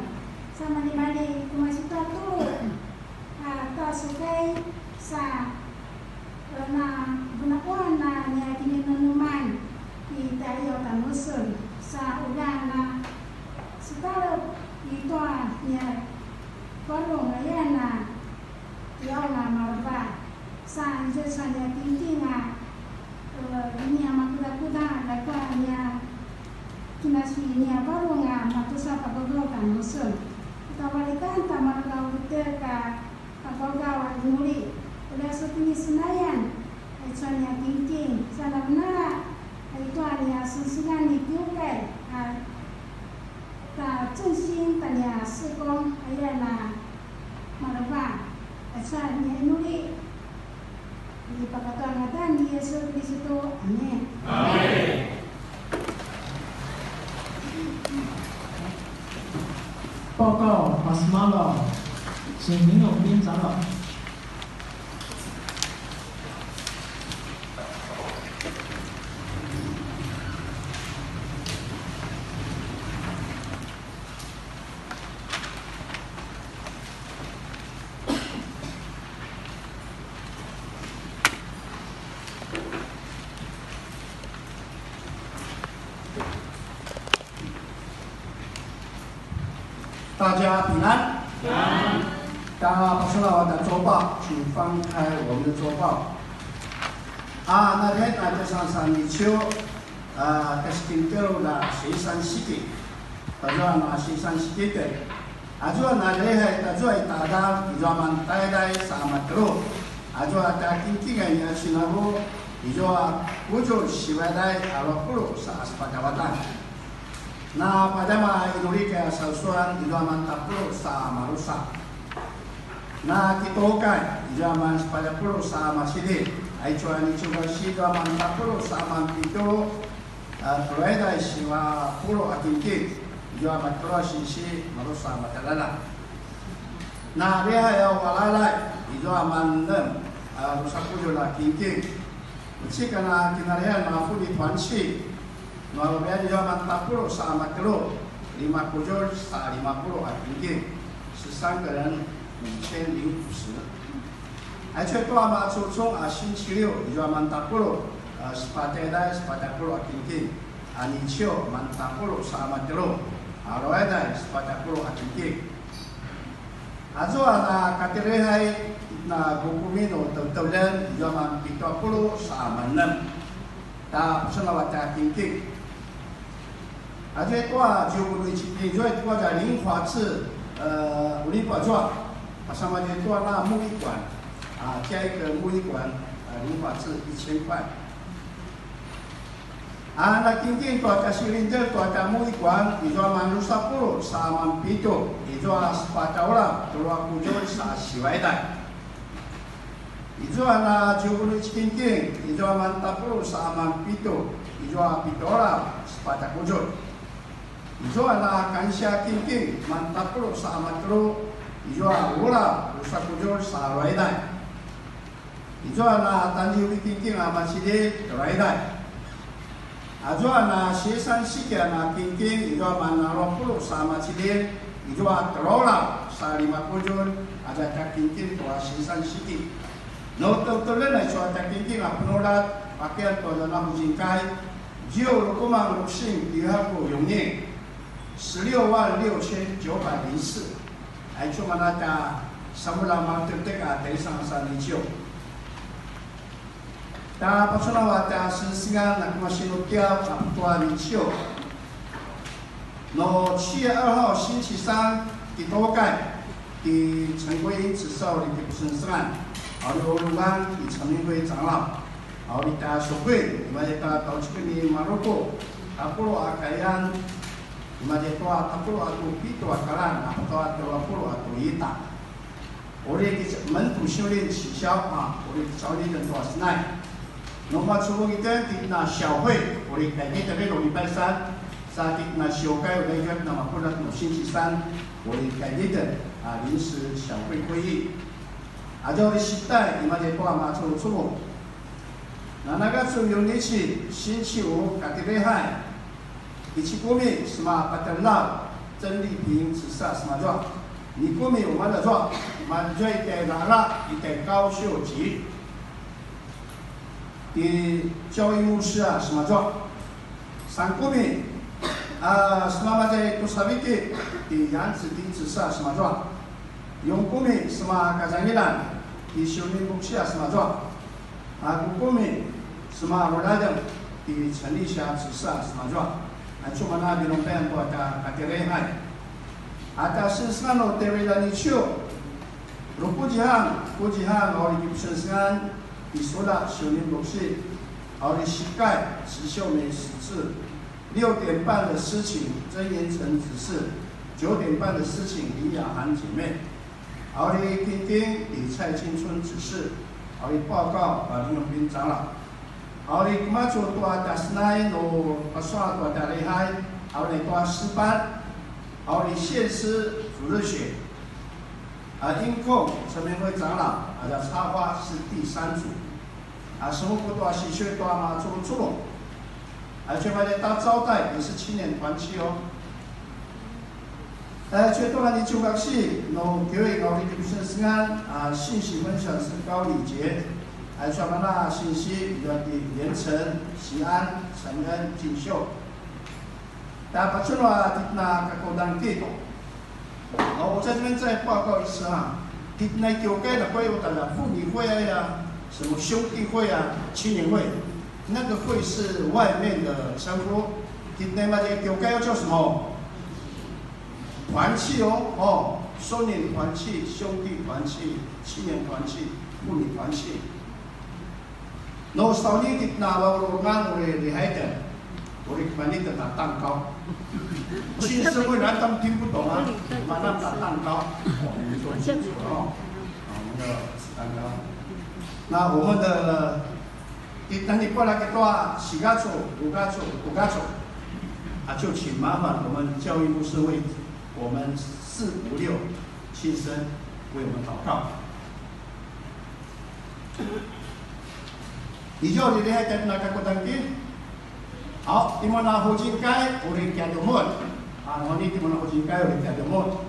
Sa maljimalji kumasitjatulu a ta sukai sa na venaqua a nia kinemeneman i taiyaw tjanusun sa ulja na setalep i tua nia varung aya na tiaw na maleva. Sa izua sa nia tingting a, eh, nia makudakuda, ljakua nia kinasi nia varung a matusa pagawgaw tjanusun. Ita valikan ta mareka ute ka pagawgaw a inuli. Ulja su kinisenayan, aicu a nia tingting. Sa navenala, aicu a nia sengsengan ni kiukai, a, ta 振兴 ta nia 事工, aya na maleva, aicu a nia inuli. Ni pakatua ngadan ni Yesu Kristu. Amin. Amin. 报告 Pasmalo，请林永斌长老。 大家平安。平安。 Tja pasenau a tja 周报，请翻开我们的周报。 A, na red na tja sansan ni Ciu, a, tja sikinteru na sisan siki. Tazua na sisan siki te. Azua na lehai tazua i tada, izua man taiday sa matru. Azua tja kingkingai nia sinaru, izua kuzulj sivaday a lua pulu sa sepatj a vatan. Na padama inuli ka sasuan izua man tapulu sa marusa. Na kitokai izua man sepatj a pulu sa masidil. Aicu a ni Ciugasi izua man tapulu sa man pitu, a, tuluaiday siva pulu a kingking, izua man tulu a sisi marusa matjaljaljak. Na lihai a valalay izua man nem, a, drusa kuzulj a kingking. Ucik a na kinalihan a 婦女團契, nu a lumiyan izua man tapulu sa matelu, lima kuzulj sa lima pulu a kingking, 十三个人，五千零五十。Aicu tua macucung a 星期六 izua man tapulu, a, sepatj a taiday sepatj a pulu a kingking, a ni Ciu man tapulu sa matelu, a luaiday sepatj a pulu a kingking. Azua na katirihai na gukumi nu tevteveljen izua man pitu a pulu sa manem. Tja pasenau a tja kingking. Azua i tua ziu nu i cipi, izua i tua tja 林華志, e, uri pa zua. Pasama i tua na 牧育館, a, 加一個牧育館, a, 林華志一千塊. A na kingking tua tja silindel tua tja 牧育館, izua man drusa pulu sa man pitu, izua sepatj a ulav, tulu a kuzulj sa siva taiday. Izua na ziu nu i cikingking, izua man tapulu sa man pitu, izua pitu a ulav, sepatj a kuzulj. Izua na kansiya kingking, man tapulu sa man telu, izua ulav, drusa kuzulj sa luaiday. Izua na tanziu i kingking a macidilj, tuluaiday. Azua na sisan siki a na kingking, izua man alu a pulu sa macidilj, izua telu a ulav sa lima kuzulj, aza tja kingking tua sisan siki. Nu tevteveljen aicu a tja kingking a penuljat, pakiyan tua zua na huzingkay, ziu lukumang luksing tihaku yunging, 十六万六千九百零四. Aicu mana tja samulja maretitek a tja isangasan ni Ciu. Tja pacunaw a tja sengsengan a kemasi nutiaw a putua ni Ciu. Nu 七月二号 星期三, kitaukai ti 陈桂英执事 uri kipusengsengan, a uri ulungan ti 陈明贵长老, a uri tja sukuin, imaza i tja tjaucikel ni Maruku, tapuluq a kaian, imaza i tua tapuluq katua pitju a kalan, a tua tjelu a puluq katua ita. Uri ki 門徒訓練學校 a, uri kicavilj itjen tua senai. Nu pacuvung itjen ti tjen a 小會, uri kaititjen uri 禮拜三, sa ti tjen a 小會 uri itjen a mapuljat nu 星期三, uri kaititjen a 臨時小會會議. Aza uri sitai, imaza i tua macuvucuvung. Nanaka su yunici, 星期五 kati lihai. Kici kumi sema patelaw, 曾丽萍执事 semazua. Ni kumi umalazua, mazua i tjai Rara, i tjai Kausio 及 ti 教育牧师 semazua. San kumi, a, sema mazua i Tusaviki, ti 杨子迪执事 semazua. Yung kumi sema kazangilan, ti Siuni Buksi 'a semazua. A ku kumi sema ruladeng, ti 陈丽霞执事 'a semazua. A cuma na binumbeng tua ta katirehai. A ta sengsengan o tevela ni Ciu. Ru kuzihang, kuzihang a uri kipusengsengan, ti Sula Siuni Buksi. A uri sikai, 石秀梅 执事. 六点半的司琴，曾延成执事。九点半的司琴，林雅涵姐妹。 A uri kingking ti 蔡青春执事, a uri 报告 a 林永斌长老. A uri kemacu tua ta senai nu pasua tua ta lihai, a uri tua 诗班, a uri 献诗主日学, a 音控陈明辉长老, a 插花是第三组. A semupu tua sisui tua maculuculu. A cuma dia ta 招待 也是青年团契哦。 Aicu tua ni Ciukaksi, no kiwi ngau ni kipusengsengan, a, 信息分享是高礼节, aicu a mana 信息 tua ti 连成、喜安、承恩、进修. Ta pacunu a titjen a kakudangi. 好，我在这边再报告一次啊，titjen a kiukai na 会有 tala 妇女会啊，什么兄弟会啊、青年会，那个会是外面的称呼。Titjen a kiukai 要叫什么？ 团契哦，哦，少年团契、兄弟团契、青年团契、妇女团契。No sauni titjen a vaurungan uri lihai tjen, uri kemani tjen ta 蛋糕. 青年会 他们听不懂啊，马上打蛋糕。哦，你说清楚了哦。哦，那个蛋糕。那我们的 Titjen a ni pula kitua sigacu, ugacu, ugacu. 啊，就请麻烦我们教育牧师为我们四五六庆生为我们祷告。Izua lilihai tjatjina kakudangi. 好，timun a huzingkai, uri kiadumut. 啊，然后你 timun a huzingkai, uri kiadumut.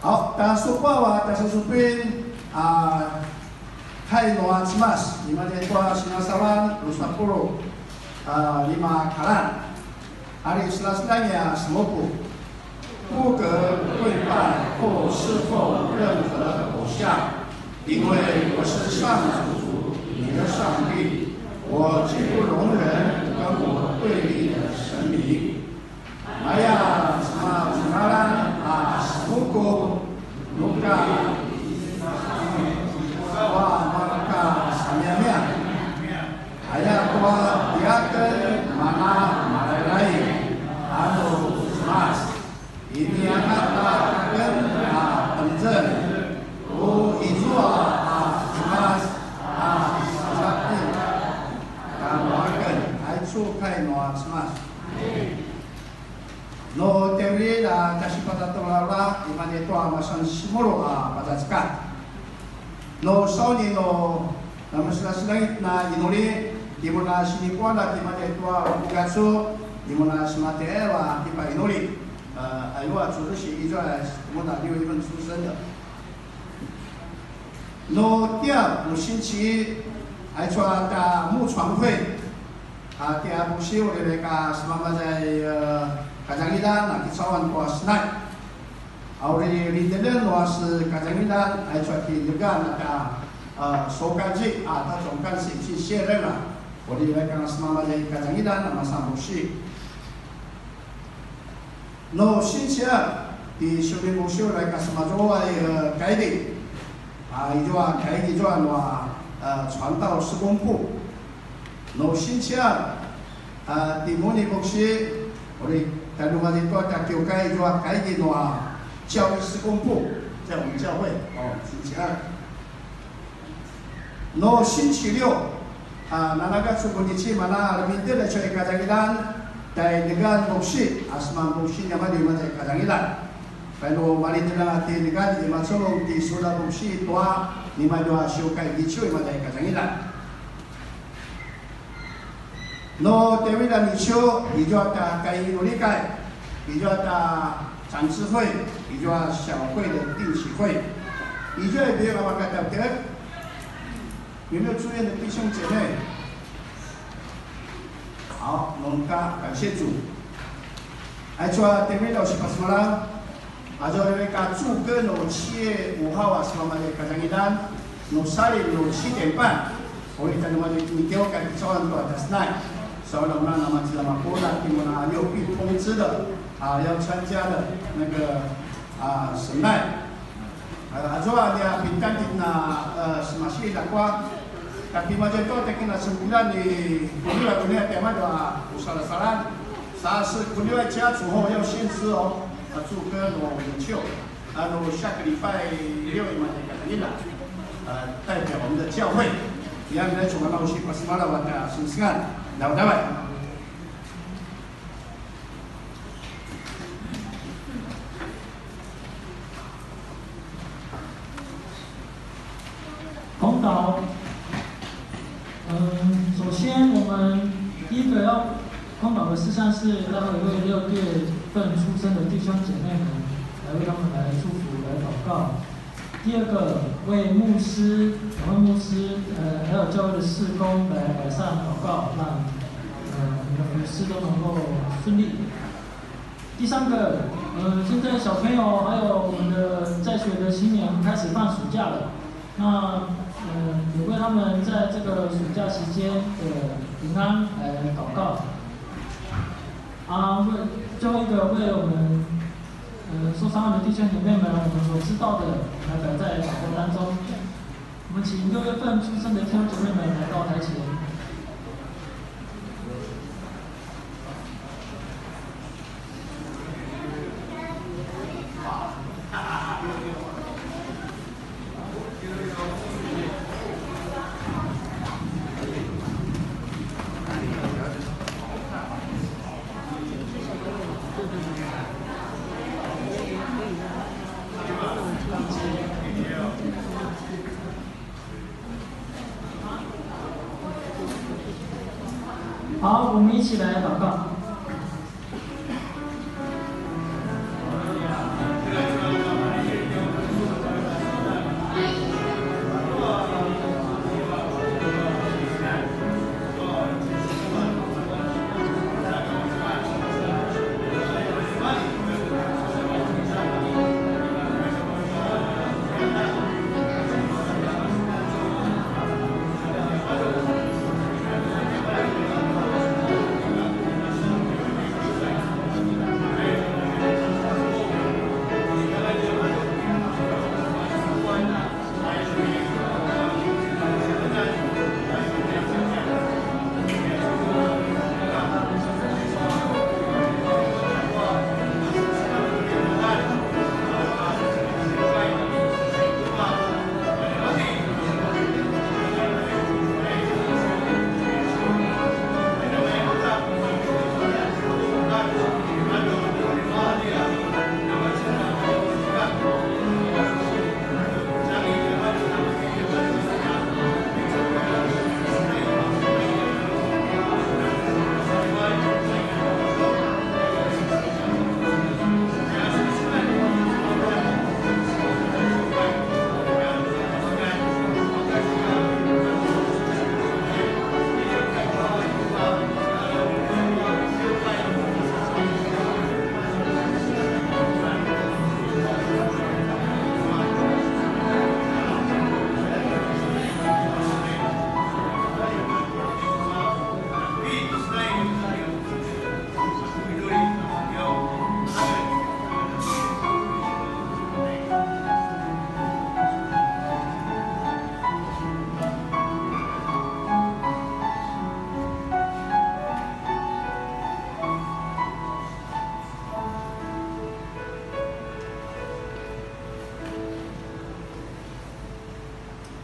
好，ta supuaw a tja sasupin, a, kai nua Cemas, imaza i tua sinasavan, drusa puluq, a, lima kalan. Ari selaselangi a semupu. 不可跪拜或侍奉任何偶像，因为我是上主，你的上帝，我绝不容忍跟我对立的神明。 Maya, cemacemalan a semuku, nuka, tua mareka samiamia. Aya tua tiaken mana malailai, anu Cemas. Ini angata aken a penzeng, ku izua a Cemas a sasati, kamuaken, aicu kai nua Cemas. No tjaivililj a tja sipatjatjelaula, imaza i tua masan simulu a pazazekatj. No sauni no, na masedasedai na inuli, timun a sinipuan a imaza i tua ugacu, timun a simatjeva a kipainuli. A, ayua curusi izua, timun a liu iman susen da. No tia, no 星期一, aicu a tja 牧传会, a, tia 牧师 uri reka semamaza i, e, kazangidan a kicauan tua senai. A uri ridelen nua se kazangidan, aicu a kilegan a tja, e, sokazi, a, tja 总干事 ci Sierela, uri reka semamaza i kazangidan a masan 牧师. No 星期二, ti Siuni 牧师 uri reka semazua i, e, kaidi. A, izua kaidi izua nua, e, 传道事工部. No 星期二, a, ti Muni 牧师 uri tjanuazi tua tja kiukai izua kaidi nua 教育事工部, 在我们教会, o, 星期二. No 星期六, a, nanaka cukunici mana lemingdel a cua i kazangidan, tjai Degan 牧师, a, seman 牧师 niamadju imaza i kazangidan. Painu malidel a ti Degan i Maculung ti Sula 牧师 tua, nimadju a siukai giciu imaza i kazangidan. No tjaivililj a niciu, izua tja kai inulikai. izua ta 长執會, izua 小會的定期會, izua i biang a makatauke. 有沒有住院的弟兄姐妹？好，我們感謝主。Aicu a tjemita, sipasmala. Azua uri ka 祝歌 no 七月五號 a, sipamaya i kazangidan, no salim no 七點半. Uri tjanuamadju ni kio ka kicawan tua ta senai. Sa ula mun a namacila mapuljat, timun a 六必通知的, a, 要參加的那個, a, senai. A, azua nia pintangit na, e, semasi ljakua. Tapi mazua tua tja kina sembilan ni kuliwa kuliwa tiamadju a usalasalan. Sa se kuliwa cia 主日要献诗哦. A, 祝歌 no 五九. A, no 下個禮拜六 i maya i kazangidan. A, 代表我們的教會. Yang nia cuma mau sipasmala wa ta sengsengan. Dawai, dawai. 公祷。嗯，首先我们第一个要公祷的事项是，待会为六月份出生的弟兄姐妹们，来为他们来祝福、来祷告。第二个，为牧师、两位牧师，呃，还有教会的事工来摆上祷告，让，呃，我们的服事都能够顺利。第三个，呃，现在小朋友还有我们的在学的青年开始放暑假了，那，呃，也为他们在这个暑假期间的平安来祷告。啊，为，最后一个，为我们，呃，受伤害的弟兄姐妹们，我们所知道的，来摆在祷告当中。我们请六月份出生的弟兄姐妹们来到台前。 好，我们一起来祷告。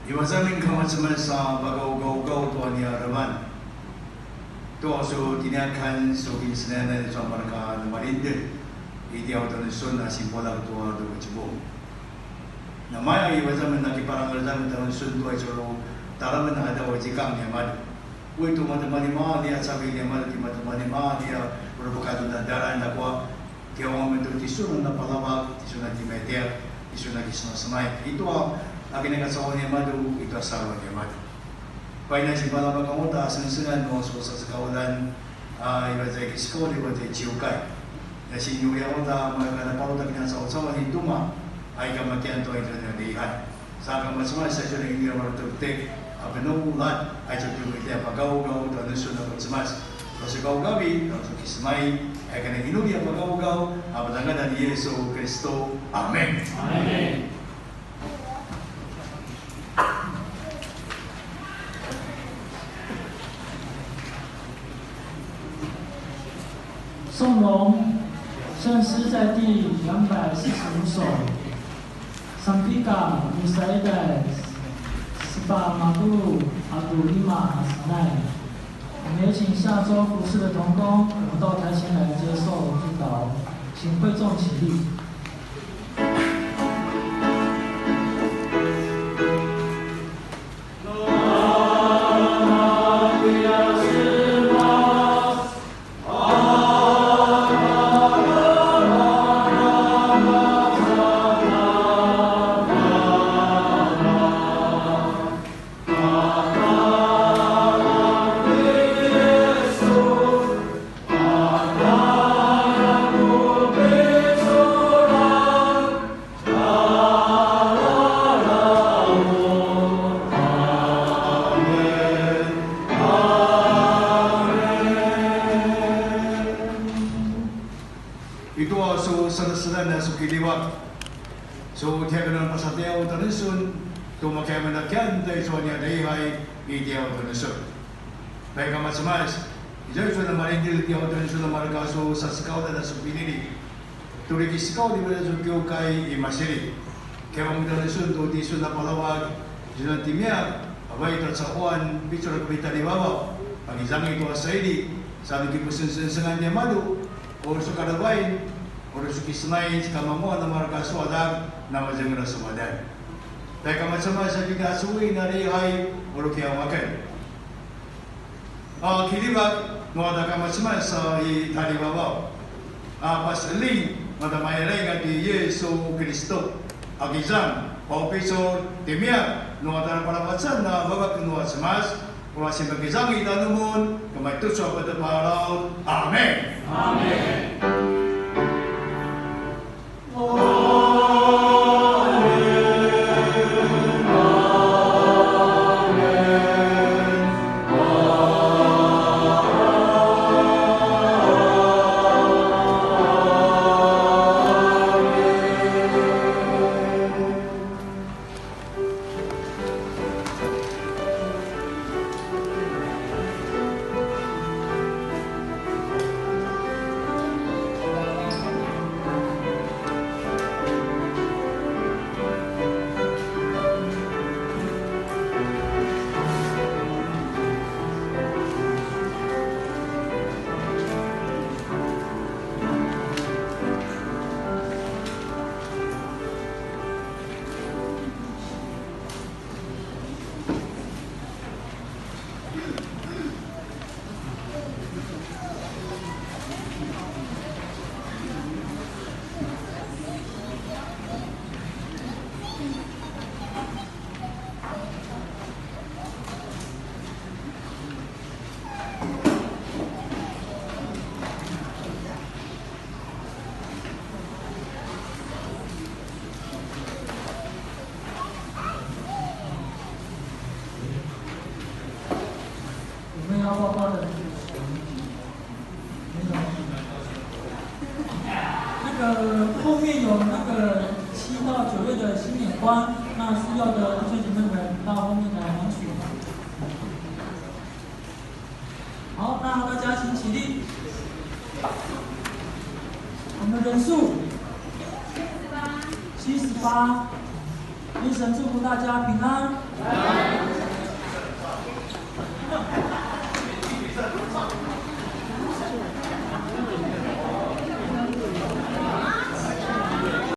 Imaza amin kamaceman sa pagawgawgaw tua nia revan. Tua su tiniakan su kinisenanay tua mareka na malindel i tiaw tjanusun a sipualjak tua tjavecevung. Namaya imaza amin a kiparangez amin tjanusun tua i culu talamen a qadaw a zikang niamadju. Ui tu matemalimali a cavilj niamadju ti matemalimali a uri pakatudadalan ljakua. Kiqaung amen tu tisun a napalava, tisun a timaitjak, tisun a kisemasemaitj. Itua a kinakacauan niamadju, itua saluan niamadju. Pai na sipalavak angata sengsengan nua su sasekauljan, a, imaza i Kisikaulan, imaza i Ciukai. Na siniyuya angata mareka na palutak nia caucau ni tuma, a ika makian tua ita nia lihan. Saka Cemas, sa ita nia inuya marututut, a penulat, a ita nia pagaugau, tua nusun a Cemas. Tua su gaugavi, tua su kisemai, a ika nia inuya pagaugau, a patangadan ni Yesu Kristo. Amen. Amen. 颂龙，圣诗在第两百四十五首。Sampika musaida sepamaku a ku lima a senai. 我们有请下周服侍的同工，我们到台前来接受祝祷，请会众起立。 Itua su seleselan a su kiljivak, su tjanumun a pasaliw tjanusun, tu makiamen a kian ta isu a nia daihai i tjanumun tjanusun. Pai Kama Cemas, izua su na malintil tjanumun tjanusun a mareka su sasekauljan a su pinili. Tu uri kisekaulj imaza su kiukai i Masili. Kiqaung amen tjanusun tu tisun a napalava, tisun a timiak, a pai tua caquan, picul a ku tjalivavaw, pakizangi tua saili, sa nu kipusengsengan niamadju, uri su kalevai, uri su kisemai, sika manguaq a mareka su aljak, na mazengel a su ngadan. Pai Kama Cemas, sa kika asui na daihai, uri kiqaung aken. A, kiljivak nua tja Kama Cemas, a, i tjarivavaw. A, paseljang nua tja Malailaing a ti Yesu Kristo. A kizang, paupicul, timiak, nua tja napalavacan a Vavak nua Cemas, ula sipakizangi tjanumun, kemai tucu a patje palalaut. Amen. Amen.那个后面有那个七到九月的新年官，那需要的弟兄姐妹们到后面来领取。 好，那大家请起立。我们人数七十八，愿神祝福大家平安。